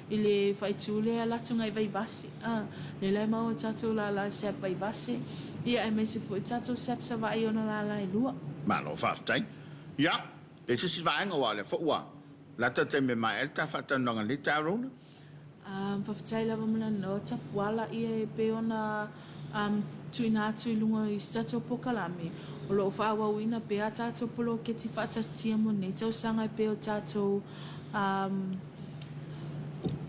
I le faaitu lea latou ngai Vaivase, a, lea la e maua tatou lala sap Vaivase, ia aemaise foi tatou sap Savaii ona lala e lua. Malo faafetai. Ia, le se isi vaega aua o lea foi ua lata le taimi e maea ai le ta faatalanoaga i lenei taeao Rona. A, faafetai lava mo le noa tapuala ia e pei ona tuuina atu i luga i se tatou pokalame o lo o faaauauina pea a tatou poloketi faataatitia mo lenei tausaga e pei o tatou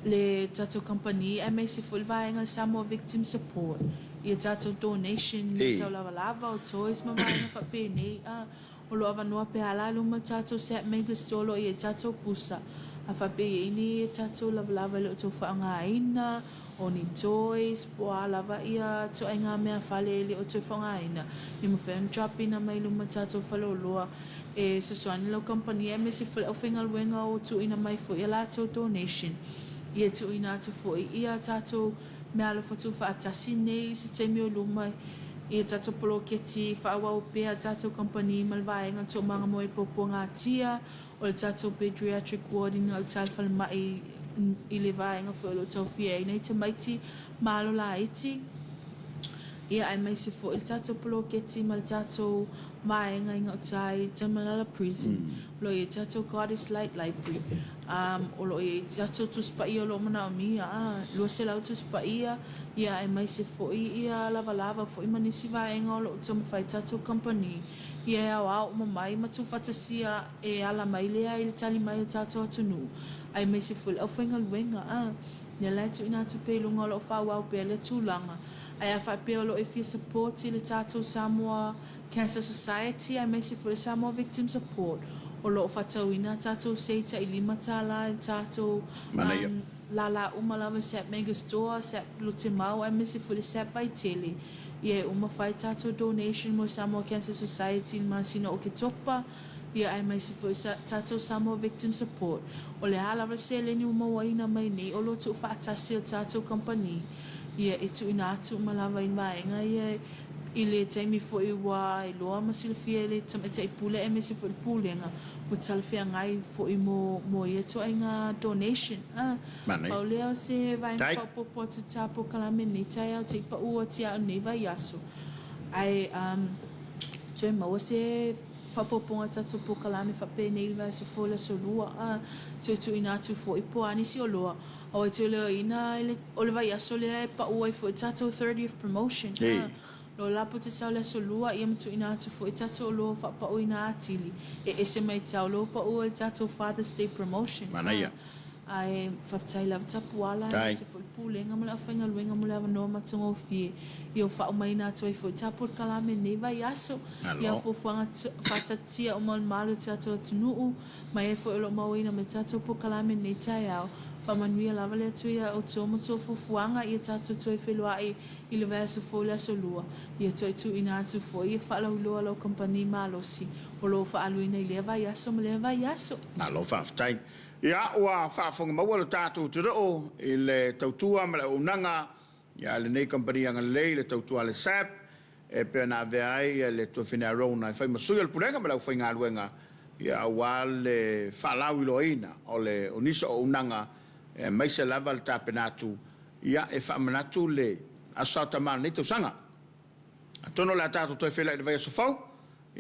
le tatou kamupani aemaise foi le vaega o le Samoa Victim Support i a tatou donation mea tau lavalava o toys ma vaega faapenei a o lo o avanoa pea la luma o tatou Sap Mega Store o lo o i ai tatou pusa a faapea i ai ni a tatou lavalava e le o tou faaaogaina o ni toys po o a lava ia ituaiga mea fale e le o toe faaaogaina e mafai ona drop ina mai luma o tatou faleoloa E fesoasoani lau kamupani aemaise foi le aufaigaluega o tuuina mai foi a latou donation ia tuuina atu foi ia tatou meaalofa tuufaatasi nei i se taimi o luma i a tatou poloketi faaauau pea a tatou kamupani ma le vaega toomaga mo e puapuagatia o le tatou Pedriatric Ward i gauta le falemai i le vaega foi o lo o taofia ai nai tamaiti ma alo laiti ia aemaise foi le tatou poloketi ma le tatou vaega i gauta i Tamalala Prison, o lo o i ai tatou Goddess Light Library, o lo o i ai tatou Tusi Paia o lo o manaomia, 200 Tusi Paia, ia aemaise foi ia lavalava foi ma nisi vaega o lo o taumafai tatou kamupani ia e aoao uma mai ma tuufaatasia e ala mai lea i le tali mai o tatou atunuu, aemaise foi le aufaigaluega, lea la e tuuina atu pea i luga o lo o faaauau pea lea tulaga. Ae a faapea o lo o e fia support i le tatou Samoa Cancer Society aemaise foi le Samoa Victim Support, o lo o faatauina a tatou sei tai $5 i tatou Manaia. lala uma lava Sap Mega Store, Sap Lotemau aemaise foi le Sap Vaitele. Ia e uma fai tatou donation mo Samoa Cancer Society i le masina o Oketopa, ia aemaise foi tatou Samoa Victim Support. O le a lava le seleni ua mauaina mai nei o lo o tuufaatasi e le tatou kamupani. Ia, e tuuina atu uma lava i vaega ia i le taimi foi ua iloa ma silafia e le Tamaitai Pule aemaise foi le Pulega ua talafeagai foi mo mo ia ituaiga donation. A, Manaia. pau lea o se vaega Dai. faaopoopo atu ta polokalame nei taeao te i paʻu atu ia au nei vaiaso. Ae um toe maua se faaopoopoga tatou polokalame faapenei i le vaiaso fou i le aso Lua. A, toe tuuina atu foi po o a nisi oloa Aua e teuleoina i le, o le vaiaso lea e pau ai foi tatou 30th promotion. Ei. A, lo la po te sau le aso lua ia ma tuuina atu foi tatou oloa faapauina atili e ese mai tau lo pau ai tatou Father's Day promotion. A, Manaia. ae faafetai lava Tapuala Dai. aemaise foi le Pulega ma le aufaigaluega mo le avanoa matagofie ia ua faaumaiina atu ai foi ta polokalame nei vaiaso ia Malo. fuafuaga faatatia uma o le malo o tatou atunuu Mai ai foi o lo o mauaina mai tatou polokalame nei taeao. Faamanuia lava le Atua iā outou ma tou fuafuaga ia tatou toe feiloai i le vaiaso fou i le aso lua. Ia toe tuuina atu foi ia faalauiloa lau kamupani malosi o lo o faaaluina i lea vaiaso ma lea vaiaso. Malo faafetai. Ia, ua faafofoga maua lo tatou atunuu i le tautua ma le auaunaga a lenei kamupani agalelei, le tautua a le SABB, e pei ona avea ai le Tuafine Arona e fai ma sui o le Pulega ma le aufaigaluega aua le faalauiloaina o le o nisi o auaunaga aemaise lava le tapena atu e faamanatu le Aso Sa o Tama o lenei tausaga. Atonu o le a tatou toe feiloai i le vaiaso fou,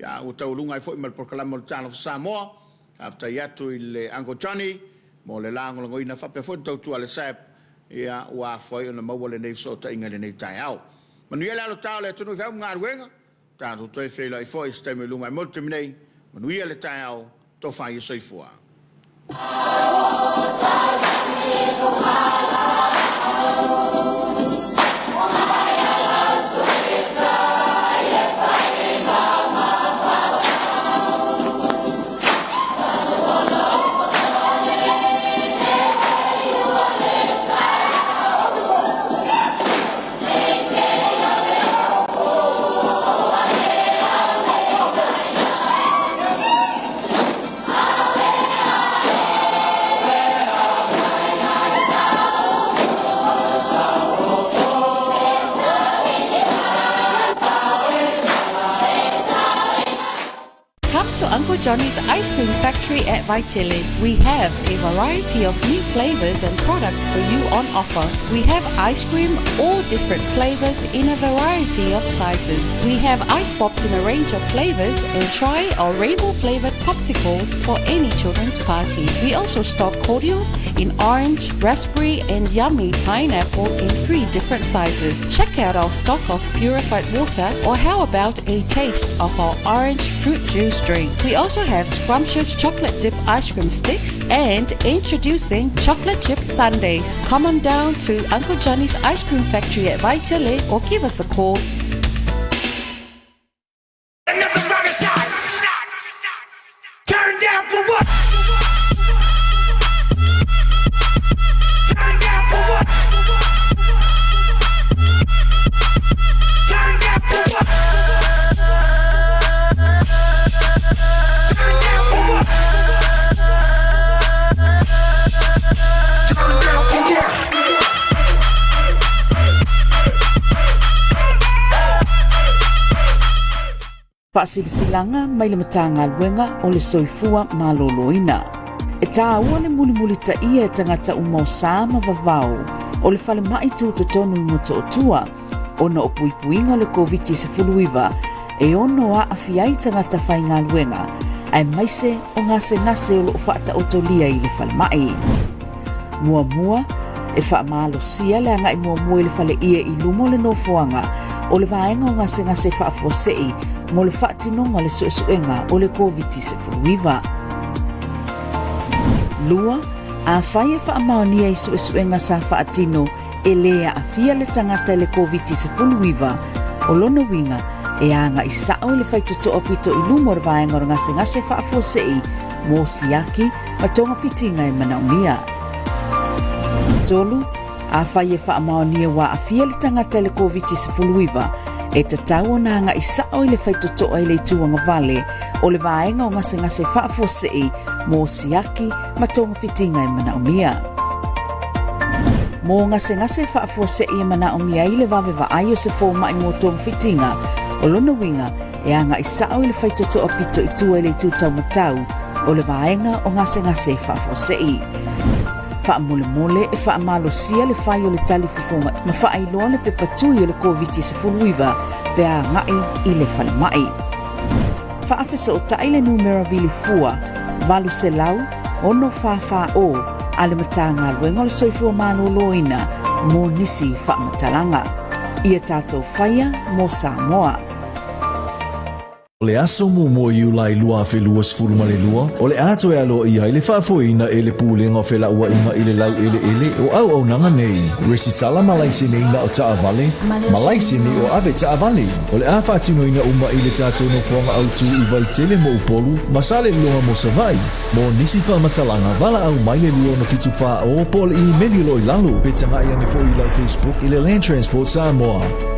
a ua taualuga ai foi ma le polokalame o le Talofa Samoa. Faafetai atu i le Uncle Johnny mo le lagolagoina faapea foi le tautua a le SABB ua afua ai ona maua lenei fesootaiga i lenei taeao. Manuia le alotao o le atunuu i feau ma galuega, tatou toe feiloai foi i se taimi o i luma e motu taimi nei, manuia le taeao, tofa ia soifua. Come to Uncle Johnny's Ice Cream Factory at Vaitele. We have a variety of new flavors and products for you on offer. We have ice cream, all different flavors in a variety of sizes. We have ice pops in a range of flavors and try our rainbow flavored popsicles for any children's party. We also stock cordials in orange, raspberry and yummy pineapple in three different sizes. Check out our stock of purified water or how about a taste of our orange fruit juice drink. We also have scrumptious chocolate dip ice cream sticks and introducing chocolate chip sundaes. Come on down to Uncle Johnny's Ice Cream Factory at Vaitele or give us a call. Faasilasilaga mai le Matagaluega o le Soifua Maloloina. E tāua le mulimulitaia e tagata uma o sa ma vavao o le falemai tutotonu i Motootua ona o puipuiga o le Koviti-19 e ono aafia ai tagata faigaluega aemaise o gasegase o lo o faataotolia i le falemai. Muamua, e faamalosia le agai muamua i le faleie i luma o le nofoaga o le vaega o gasegase faafuasei mo le faatinoga o le suesuega o le Koviti-19. Lua, afai e faamaonia i suesuega sa faatino e lē aafia le tagata i le Koviti-19, o lona uiga e agai sa'o i le faitotoa pito i luma o le vaega o le gasegase faafuasei mo siaki ma togafitiga e manaomia. 3, Afai e faamaonia ua aafia le tagata i le Koviti-19, e tatau ona agai sa'o i le faitotoa i le itu agavale o le vaega o gasegase faafuasei mo siaki ma togafitiga e manaomia. Mo gasegase faafuasei e manaomia ai le vave vaai o se fomai mo togafitiga, o lona uiga e agai sao i le faitotoa pito i tua i le itu taumatau o le vaega o gasegase faafuasei. Faamolemole e faamalosia le fai o le tali fofoga ma faailoa le pepa tui o le Koviti-19 pe a agai i le falemai. Faafesootai le numera vili fua 800 644 a le Matagaluega o le Soifua Maloloina mo nisi faamatalaga. Ia tatou faia mo Samoa. O le aso muamua o Iulai 2022, o le a toe aloaia ai le faafoeina e le Pulega o Felauaiga i le Laueleele o auaunaga nei, resitala ma laiseneina o taavale, ma laisene o ave taavale. O le a faatinoina uma i le tatou nofoaga autu i Vaitele mo Upolu ma Salelologa mo Savaii. Mo nisi faamatalaga, valaau mai le 2674 po o le imeli o lo o i lalo, pe tagai ane foi i lau Facebook i le Land Transport Samoa.